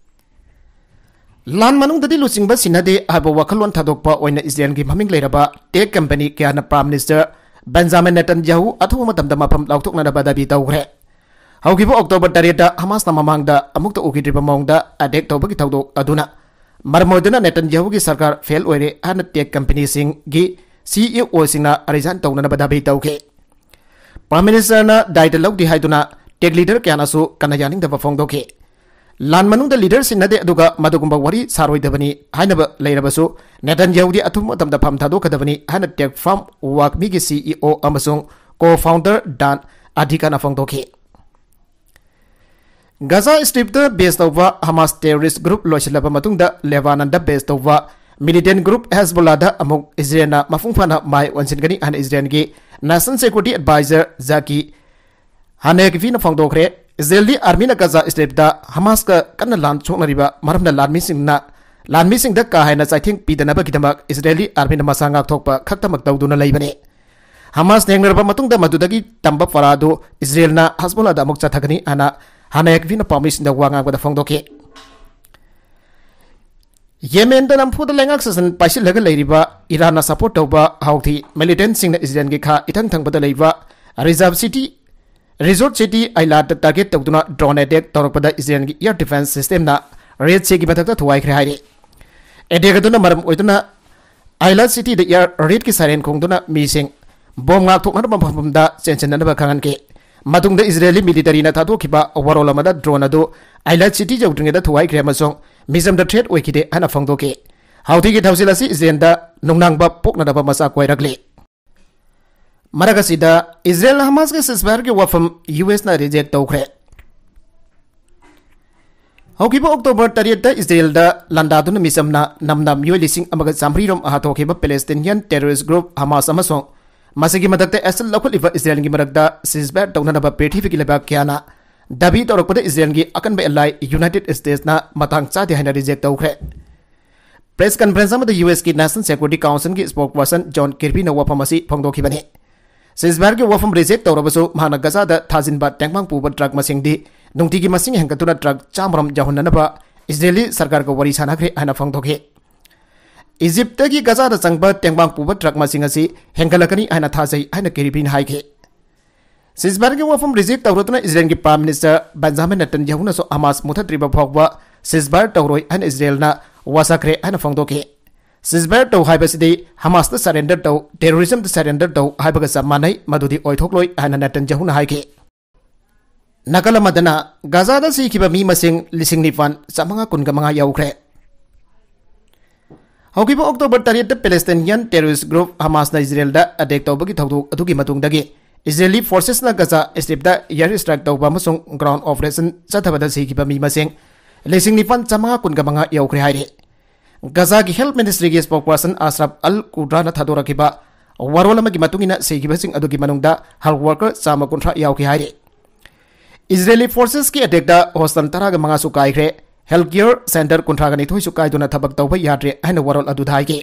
ꯂꯥꯟ ꯃꯅꯨꯡꯗꯗꯤ ꯂꯨꯆꯤꯡꯕ ꯁꯤꯟꯅꯗꯦ ꯍꯥꯏꯕ ꯋꯥꯈꯜꯂꯣꯟ ꯊꯥꯗꯣꯛꯄ ꯑꯣꯏꯅ ꯏꯖꯔꯦꯜꯒꯤ ꯃꯃꯤꯡ ꯂꯩꯔꯕ ꯇꯦꯛ ꯀꯝꯄꯅꯤ ꯀꯌꯥꯅ ꯄ꯭ꯔꯥꯏꯝ ꯃꯤꯅꯤꯁꯇꯔ ꯕꯦꯟꯖꯥꯃꯤꯟ ꯅꯦꯇꯟꯌꯥꯍꯨ ꯑꯊꯨꯕ ꯃꯇꯝꯗ ꯃꯐꯝ ꯂꯥꯎꯊꯣꯛꯅꯅꯕ ꯗꯥꯕꯤ ꯇꯧꯈ꯭ꯔꯦ꯫ ꯍꯧꯈꯤꯕ ꯑꯣꯛꯇꯣꯕꯔ ꯇꯔꯦꯠꯇ ꯍꯃꯥꯁꯅ ꯃꯃꯥꯡꯗ ꯑꯃꯨꯛꯇ ꯎꯈꯤꯗ꯭ꯔꯤꯕ ꯃꯑꯣꯡꯗ ꯑꯦꯇꯦꯛ ꯇꯧꯕꯒꯤ ꯊꯧꯗꯣꯛ ꯑꯗꯨꯅ ꯃꯔꯝ ꯑꯣꯏꯗꯨꯅ ꯅꯦꯇꯟꯌꯥꯍꯨꯒꯤ ꯁꯔꯀꯥꯔ ꯐꯦꯜ ꯑꯣꯏꯔꯦ ꯍꯥꯏꯅ ꯇꯦꯛ ꯀꯝꯄꯅꯤꯁꯤꯡꯒꯤ ꯁꯤ ꯏ ꯑꯣꯁꯤꯡꯅ ꯔꯤꯖꯥꯏꯟ ꯇꯧꯅꯅꯕ ꯗꯥꯕꯤ ꯇꯧꯈꯤ꯫ ꯄ꯭ꯔꯥꯏꯝ ꯃꯤꯅꯤꯁꯇꯔꯅ ꯗꯥꯏꯇ ꯂꯧꯗꯦ ꯍꯥꯏꯗꯨꯅ ꯇꯦꯛ ꯂꯤꯗꯔ ꯀꯌꯥꯅꯁꯨ ꯀꯟꯅ ꯌꯥꯅꯤꯡꯗꯕ ꯐꯣꯡꯗꯣꯛꯈꯤ꯫ ꯂꯥꯟ ꯃꯅꯨꯡꯗ ꯂꯤꯗꯔ ꯁꯤꯟꯅꯗꯦ, ꯑꯗꯨꯒ ꯃꯗꯨꯒꯨꯝꯕ ꯋꯥꯔꯤ ꯁꯥꯔꯣꯏꯗꯕꯅꯤ ꯍꯥꯏꯅꯕ ꯂꯩꯔꯕꯁꯨ, ꯅꯦꯇꯟꯌꯥꯍꯨꯗꯤ ꯑꯊꯨꯕ ꯃꯇꯝꯗ ꯐꯝ ꯊꯥꯗꯣꯛꯀꯗꯕꯅꯤ ꯍꯥꯏꯅ ꯇꯦꯛ ꯐꯥꯔꯝ ꯋꯥꯛꯃꯤꯒꯤ ꯁꯤ ꯏ ꯑꯣ ꯑꯃꯁꯨꯡ ꯀꯣ ꯐꯥꯎꯟꯗꯔ ꯗꯥꯟ ꯑꯗꯤꯀꯥꯅ ꯐꯣꯡꯗꯣꯛꯈꯤ꯫ ꯒꯥꯖꯥ ꯁ꯭ꯇ꯭ꯔꯤꯞꯇ ꯕꯦꯁ ꯇꯧꯕ ꯍꯃꯥꯁ ꯇꯦꯔꯣꯔꯤꯁ ꯒ꯭ꯔꯨꯞ ꯂꯣꯏꯁꯤꯜꯂꯕ ꯃꯇꯨꯡꯗ ꯂꯦꯕꯥꯅꯟꯗ ꯕꯦꯁ ꯇꯧꯕ Militant group Hezbollahꯗ ꯑꯃꯨꯛ ꯏꯖꯔꯦꯜꯅ ꯃꯄꯨꯡ ꯐꯥꯅ ꯃꯥꯏ ꯑꯣꯟꯁꯤꯟꯒꯅꯤ ꯍꯥꯏꯅ ꯏꯖꯔꯦꯜꯒꯤ National Security Advisor ꯖꯥꯀꯤ ꯍꯥꯅꯦꯒꯤꯐꯤꯅ ꯐꯣꯡꯗꯣꯛꯈ꯭ꯔꯦ꯫ ꯏꯖꯔꯦꯜꯗꯤ ꯑꯥꯔꯃꯤꯅ ꯒꯖꯥ ꯁ꯭ꯇ꯭ꯔꯤꯞꯇ ꯍꯃꯥꯁꯀ ꯀꯟꯅ ꯂꯥꯟ ꯁꯣꯛꯅꯔꯤꯕ ꯃꯔꯝꯅ ꯂꯥꯟꯃꯤꯁꯤꯡꯅ, ꯂꯥꯟꯃꯤꯁꯤꯡꯗ ꯀꯥ ꯍꯦꯟꯅ ꯆꯩꯊꯦꯡ ꯄꯤꯗꯅꯕꯒꯤꯗꯃꯛ ꯏꯖꯔꯦꯜꯗꯤ ꯑꯥꯔꯃꯤꯅ ꯃꯁꯥ ꯉꯥꯛꯊꯣꯛꯄ ꯈꯛꯇꯃꯛ ꯇꯧꯗꯨꯅ ꯂꯩꯕꯅꯤ꯫ ꯍꯃꯥꯁ ꯅꯦꯡꯅꯔꯕ ꯃꯇꯨꯡꯗ ꯃꯗꯨꯗꯒꯤ ꯇꯝꯕ ꯄꯔꯥꯗꯨ ꯏꯖꯔꯦꯜꯅ ꯍꯁꯕꯣꯂꯥꯗ ꯑꯃꯨꯛ ꯆꯠꯊꯒꯅꯤ ꯍꯥꯏꯅ ꯍꯥꯅꯦꯒꯤꯐꯤꯅ ꯄꯥꯎꯃꯤꯁꯤꯡꯗ ꯋꯥ ꯉꯥꯡꯕꯗ ꯐꯣꯡꯗꯣꯛꯈꯤ꯫ ꯌꯦꯃꯦꯟꯗ ꯅꯝꯐꯨꯗ ꯂꯩꯉꯥꯛ ꯁꯥꯁꯟ ꯄꯥꯏꯁꯤꯜꯂꯒ ꯂꯩꯔꯤꯕ ꯏꯔꯥꯟꯅ ꯁꯄꯣꯔꯠ ꯇꯧꯕ ꯍꯥꯎꯊꯤ ꯃꯤꯂꯤꯇꯦꯟꯠꯁꯤꯡꯅ ꯏꯖꯔꯦꯜꯒꯤ ꯈꯥ ꯏꯊꯪ ꯊꯪꯕꯗ ꯂꯩꯕ ꯔꯤꯖꯔꯚ ꯁꯤꯇꯤ, ꯔꯤꯖꯣꯔꯠ ꯁꯤꯇꯤ ꯑꯥꯏꯂꯥꯠꯇ ꯇꯥꯔꯒꯦꯠ ꯇꯧꯗꯨꯅ ꯗ꯭ꯔꯣꯟ ꯑꯦꯇꯦꯛ ꯇꯧꯔꯛꯄꯗ ꯏꯖꯔꯦꯜꯒꯤ ꯑꯦꯌꯔ ꯗꯤꯐꯦꯟꯁ ꯁꯤꯁꯇꯦꯝꯅ ꯔꯦꯗ ꯁꯤꯒꯤ ꯃꯊꯛꯇ ꯊꯨꯒꯥꯏꯈ꯭ꯔꯦ ꯍꯥꯏꯔꯤ꯫ ꯑꯦꯇꯦꯛ ꯑꯗꯨꯅ ꯃꯔꯝ ꯑꯣꯏꯗꯨꯅ ꯑꯥꯏꯂꯥꯠ ꯁꯤꯇꯤꯗ ꯑꯦꯌꯔ ꯔꯦꯗꯀꯤ ꯁꯥꯏꯔꯦꯟ ꯈꯣꯡꯗꯨꯅ ꯃꯤꯁꯤꯡ ꯕꯣꯝ ꯉꯥꯛꯊꯣꯛꯅꯅꯕ ꯃꯐꯝꯗ ꯆꯦꯟꯁꯤꯟꯅꯅꯕ ꯈꯪꯍꯟꯈꯤ꯫ ꯃꯇꯨꯡꯗ ꯏꯖꯔꯦꯂꯤ ꯃꯤꯂꯤꯇꯔꯤꯅ ꯊꯥꯗꯣꯛꯈꯤꯕ ꯋꯥꯔꯣꯜ ꯑꯃꯗ ꯗ꯭ꯔꯣꯟ ꯑꯗꯨ ꯑꯥꯏꯂꯥꯠ ꯁꯤꯇꯤ ꯌꯧꯗ꯭ꯔꯤꯉꯩꯗ ꯊꯨꯒꯥꯏꯈ꯭ꯔꯦ ꯑꯃꯁꯨꯡ ꯃꯤꯆꯝꯗ ꯊ꯭ꯔꯦꯠ ꯑꯣꯏꯈꯤꯗꯦ ꯍꯥꯏꯅ ꯐꯣꯡꯗꯣꯛꯈꯤ꯫ ꯍꯥꯎꯊꯤꯒꯤ ꯊꯧꯁꯤꯜ ꯑꯁꯤ ꯏꯖꯔꯦꯜꯗ ꯅꯨꯡꯅꯥꯡꯕ ꯄꯣꯛꯅꯅꯕ ꯃꯆꯥꯛ ꯀꯣꯏꯔꯛꯂꯤ꯫ ꯃꯔꯛ ꯑꯁꯤꯗ, ꯏꯖꯔꯦꯜ ꯍꯃꯥꯁꯀꯤ ꯁꯤꯁꯐꯥꯌꯔꯒꯤ ꯋꯥꯐꯝ ꯌꯨ ꯑꯦꯁꯅ ꯔꯤꯖꯦꯛ ꯇꯧꯈ꯭ꯔꯦ꯫ ꯍꯧꯈꯤꯕ ꯑꯣꯛꯇꯣꯕꯔ ꯇꯔꯦꯠꯇ ꯏꯖꯔꯦꯜꯗ ꯂꯥꯟꯗꯥꯗꯨꯅ ꯃꯤꯆꯝꯅ ꯅꯝꯅ ꯃꯤꯑꯣꯏ ꯂꯤꯁꯤꯡ ꯑꯃꯒ ꯆꯥꯃꯔꯤ ꯔꯣꯝ ꯍꯥꯠꯇꯣꯛꯈꯤꯕ ꯄꯦꯂꯦꯁꯇꯤꯅꯤꯌꯟ ꯇꯦꯔꯣꯔꯤꯁ ꯒ꯭ꯔꯨꯞ ꯍꯃꯥꯁ ꯑꯃꯁꯨꯡ ꯃꯁꯤꯒꯤ ꯃꯊꯛꯇ ꯑꯦꯛꯁꯟ ꯂꯧꯈꯠꯂꯤꯕ ꯏꯖꯔꯦꯜꯒꯤ ꯃꯔꯛꯇ ꯁꯤꯁꯐꯥꯌꯔ ꯇꯧꯅꯅꯕ ꯄ꯭ꯔꯤꯊꯤꯕꯤꯒꯤ ꯂꯩꯕꯥꯛ ꯀꯌꯥꯅ ꯗꯥꯕꯤ ꯇꯧꯔꯛꯄꯗ ꯏꯖꯔꯦꯜꯒꯤ ꯑꯀꯟꯕ ꯑꯦꯂꯥꯏ ꯌꯨꯅꯥꯏꯇꯦꯗ ꯁ꯭ꯇꯦꯠꯁꯅ ꯃꯇꯥꯡ ꯆꯥꯗꯦ ꯍꯥꯏꯅ ꯔꯤꯖꯦꯛ ꯇꯧꯈ꯭ꯔꯦ꯫ ꯄ꯭ꯔꯦꯁ ꯀꯟꯐꯔꯦꯟꯁ ꯑꯃꯗ ꯌꯨ ꯑꯦꯁꯀꯤ ꯅꯦꯁꯅꯦꯜ ꯁꯦꯀ꯭ꯌꯨꯔꯤꯇꯤ ꯀꯥꯎꯟꯁꯤꯜꯒꯤ ꯁ꯭ꯄꯣꯛꯁꯄꯔꯁꯟ ꯖꯣꯟ ꯀꯤꯔꯕꯤꯅ ꯋꯥꯐꯝ ꯑꯁꯤ ꯐꯣꯡꯗꯣꯛꯈꯤꯕꯅꯤ꯫ ꯁꯤꯁꯐꯥꯌꯔꯒꯤ ꯋꯥꯐꯝ ꯔꯤꯖꯦꯛ ꯇꯧꯔꯕꯁꯨ, ꯃꯍꯥꯛꯅ ꯒꯖꯥꯗ ꯊꯥꯖꯤꯟꯕ ꯇꯦꯡꯕꯥꯡ ꯄꯨꯕ ꯇ꯭ꯔꯛ ꯃꯁꯤꯡꯗꯤ ꯅꯨꯡꯇꯤꯒꯤ ꯃꯁꯤꯡ ꯍꯦꯟꯒꯠꯇꯨꯅ ꯇ꯭ꯔꯛ ꯆꯥꯝꯃꯔꯣꯝ ꯌꯧꯍꯟꯅꯅꯕ ꯏꯖꯔꯦꯂꯤ ꯁꯔꯀꯥꯔꯒ ꯋꯥꯔꯤ ꯁꯥꯅꯈ꯭ꯔꯦ ꯍꯥꯏꯅ ꯐꯣꯡꯗꯣꯛꯈꯤ꯫ ꯏꯖꯤꯞꯇꯒꯤ ꯒꯖꯥꯗ ꯆꯪꯕ ꯇꯦꯡꯕꯥꯡ ꯄꯨꯕ ꯇ꯭ꯔꯛ ꯃꯁꯤꯡ ꯑꯁꯤ ꯍꯦꯟꯒꯠꯂꯛꯀꯅꯤ ꯍꯥꯏꯅ ꯊꯥꯖꯩ ꯍꯥꯏꯅ ꯀꯤꯔꯕꯤꯅ ꯍꯥꯏꯈꯤ꯫ ꯁꯤꯁꯐꯥꯌꯔꯒꯤ ꯋꯥꯐꯝ ꯔꯤꯖꯦꯛ ꯇꯧꯔꯗꯨꯅ ꯏꯖꯔꯦꯜꯒꯤ ꯄ꯭ꯔꯥꯏꯝ ꯃꯤꯅꯤꯁꯇꯔ ꯕꯦꯟꯖꯥꯃꯤꯟ ꯅꯦꯇꯟꯌꯥꯍꯨꯅꯁꯨ ꯍꯃꯥꯁ ꯃꯨꯊꯠꯇ꯭ꯔꯤꯕ ꯐꯥꯎꯕ ꯁꯤꯁꯐꯥꯌꯔ ꯇꯧꯔꯣꯏ ꯍꯥꯏꯅ ꯏꯖꯔꯦꯜꯅ ꯋꯥꯁꯛꯈ꯭ꯔꯦ ꯍꯥꯏꯅ ꯐꯣꯡꯗꯣꯛꯈꯤ꯫ ꯁꯤꯁꯐꯥꯌꯔ ꯇꯧ ꯍꯥꯏꯕꯁꯤꯗꯤ ꯍꯃꯥꯁꯇ ꯁꯔꯦꯟꯗꯔ ꯇꯧ, ꯇꯦꯔꯣꯔꯤꯖꯝꯗ ꯁꯔꯦꯟꯗꯔ ꯇꯧ ꯍꯥꯏꯕꯒ ꯆꯞ ꯃꯥꯟꯅꯩ, ꯃꯗꯨꯗꯤ ꯑꯣꯏꯊꯣꯛꯂꯣꯏ ꯍꯥꯏꯅ ꯅꯦꯇꯟꯌꯥꯍꯨꯅ ꯍꯥꯏꯈꯤ꯫ ꯅꯥꯀꯜ ꯑꯃꯗꯅ, ꯒꯖꯥꯗ ꯁꯤꯈꯤꯕ ꯃꯤ ꯃꯁꯤꯡ ꯂꯤꯁꯤꯡ ꯅꯤꯄꯥꯟ ꯆꯥꯃꯉꯥ ꯀꯨꯟꯒ ꯃꯉꯥ ꯌꯧꯈ꯭ꯔꯦ꯫ ꯍꯧꯈꯤꯕ ꯑꯣꯛꯇꯣꯕꯔ ꯇꯔꯦꯠꯇ ꯄꯦꯂꯦꯁꯇꯥꯏꯟꯌꯟ ꯇꯦꯔꯣꯔꯤꯁ꯭ꯠ ꯒ꯭ꯔꯨꯞ ꯍꯃꯥꯁꯅ ꯏꯖꯔꯦꯜꯗ ꯑꯦꯇꯦꯛ ꯇꯧꯕꯒꯤ ꯊꯧꯗꯣꯛ ꯑꯗꯨꯒꯤ ꯃꯇꯨꯡꯗꯒꯤ ꯏꯖꯔꯦꯂꯤ ꯐꯣꯔꯁꯦꯁꯅ ꯒꯖꯥ ꯁ꯭ꯇ꯭ꯔꯤꯞꯇ ꯑꯦꯌꯔ ꯁ꯭ꯇ꯭ꯔꯥꯏꯛ ꯇꯧꯕ ꯑꯃꯁꯨꯡ ꯒ꯭ꯔꯥꯎꯟ ꯑꯣꯄꯔꯦꯁꯟ ꯆꯠꯊꯕꯗ ꯁꯤꯈꯤꯕ ꯃꯤ ꯃꯁꯤꯡ ꯂꯤꯁꯤꯡ ꯅꯤꯄꯥꯟ ꯆꯥꯃꯉꯥ ꯀꯨꯟꯒ ꯃꯉꯥ ꯌꯧꯈ꯭ꯔꯦ ꯍꯥꯏꯔꯤ꯫ ꯒꯖꯥꯒꯤ ꯍꯦꯜꯊ ꯃꯤꯅꯤꯁꯇ꯭ꯔꯤꯒꯤ ꯁ꯭ꯄꯣꯛꯄꯔꯁꯟ ꯑꯁ꯭ꯔꯥꯐ ꯑꯜ ꯀꯨꯗ꯭ꯔꯥꯅ ꯊꯥꯗꯣꯔꯛꯈꯤꯕ ꯋꯥꯔꯣꯜ ꯑꯃꯒꯤ ꯃꯇꯨꯡ ꯏꯟꯅ, ꯁꯤꯈꯤꯕꯁꯤꯡ ꯑꯗꯨꯒꯤ ꯃꯅꯨꯡꯗ ꯍꯦꯜꯊ ꯋꯥꯔꯀꯔ ꯆꯥꯝꯃ ꯀꯨꯟꯊ꯭ꯔꯥ ꯌꯥꯎꯈꯤ ꯍꯥꯏꯔꯤ꯫ ꯏꯖꯔꯦꯂꯤ ꯐꯣꯔꯁꯦꯁꯀꯤ ꯑꯦꯇꯦꯛꯇ ꯍꯣꯁꯇꯦꯜ ꯇꯔꯥꯒ ꯃꯉꯥꯁꯨ ꯀꯥꯏꯈ꯭ꯔꯦ, ꯍꯦꯜꯊ ꯀꯦꯌꯔ ꯁꯦꯟꯇꯔ ꯀꯨꯟꯊ꯭ꯔꯥꯒ ꯅꯤꯊꯣꯏꯁꯨ ꯀꯥꯏꯗꯨꯅ ꯊꯕꯛ ꯇꯧꯕ ꯌꯥꯗ꯭ꯔꯦ ꯍꯥꯏꯅ ꯋꯥꯔꯣꯜ ꯑꯗꯨꯗ ꯍꯥꯏꯈꯤ꯫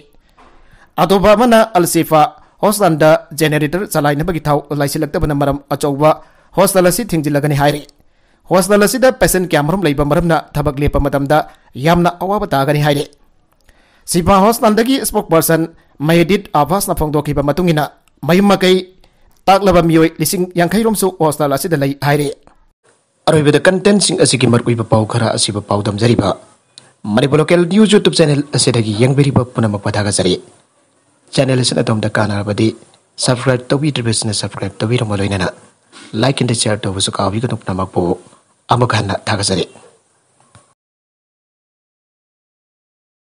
ꯑꯇꯣꯞꯄ ꯑꯃꯅ ꯑꯜ ꯁꯤꯐꯥ ꯍꯣꯁꯇꯦꯜꯗ ꯖꯦꯅꯦꯔꯦꯇꯔ ꯆꯂꯥꯏꯅꯕꯒꯤ ꯊꯥꯎ ꯂꯩꯁꯤꯜꯂꯛꯇꯕꯅ ꯃꯔꯝ ꯑꯆꯧꯕ ꯍꯣꯁꯇꯦꯜ ꯑꯁꯤ ꯊꯤꯡꯖꯤꯜꯂꯒꯅꯤ ꯍꯥꯏꯔꯤ꯫ ꯍꯣꯁꯇꯦꯜ ꯑꯁꯤꯗ ꯄꯦꯁꯦꯟ ꯀꯌꯥꯃꯔꯨꯝ ꯂꯩꯕ ꯃꯔꯝꯅ ꯊꯕꯛ ꯂꯦꯞꯄ ꯃꯇꯝꯗ ꯌꯥꯝꯅ ꯑꯋꯥꯕ ꯇꯥꯒꯅꯤ ꯍꯥꯏꯔꯤ꯫ ꯁꯤꯐꯥ ꯍꯣꯁꯇꯦꯜꯗꯒꯤ ꯁ꯭ꯄꯣꯛꯄꯔꯁꯟ ꯃꯍꯦꯗꯤꯠ ꯑꯥꯕꯥꯁꯅ ꯐꯣꯡꯗꯣꯛꯈꯤꯕ ꯃꯇꯨꯡ ꯏꯟꯅ, ꯃꯌꯨꯝ ꯃꯀꯩ ꯇꯥꯛꯂꯕ ꯃꯤꯑꯣꯏ ꯂꯤꯁꯤꯡ ꯌꯥꯡꯈꯩ ꯔꯣꯝꯁꯨ ꯍꯣꯁꯇꯦꯜ ꯑꯁꯤꯗ ꯂꯩ ꯍꯥꯏꯔꯤ꯫ ꯑꯔꯣꯏꯕꯗ ꯀꯟꯇꯦꯟꯁꯤꯡ ꯑꯁꯤꯒꯤ ꯃꯔꯨꯑꯣꯏꯕ ꯄꯥꯎ ꯈꯔ ꯑꯁꯤꯕꯨ ꯄꯥꯎꯗꯝꯖꯔꯤꯕ Manipur local news YouTube channel ꯑꯁꯤꯗꯒꯤ ꯌꯦꯡꯕꯤꯔꯤꯕ ꯄꯨꯝꯅꯃꯛꯄꯨ ꯊꯥꯒꯠꯆꯔꯤ꯫ ꯆꯦꯅꯦꯜ ꯑꯁꯤꯅ ꯑꯗꯣꯝꯗ ꯀꯥꯟꯅꯔꯕꯗꯤ ꯁꯕꯁꯀ꯭ꯔꯥꯏꯕ ꯇꯧꯕꯤꯗ꯭ꯔꯤꯕꯁꯤꯅ ꯁꯕꯁꯀ꯭ꯔꯥꯏꯕ ꯇꯧꯕꯤꯔꯝꯕ ꯂꯣꯏꯅꯅ ꯂꯥꯏꯛ ꯑꯦꯟ ꯁꯤꯌꯔ ꯇꯧꯕꯁꯨ ꯀꯥꯎꯕꯤꯒꯅꯨ꯫ ꯄꯨꯝꯅꯃꯛꯄꯨ ꯑꯃꯨꯛ ꯍꯟꯅ ꯊꯥꯒꯠꯆꯔꯤ꯫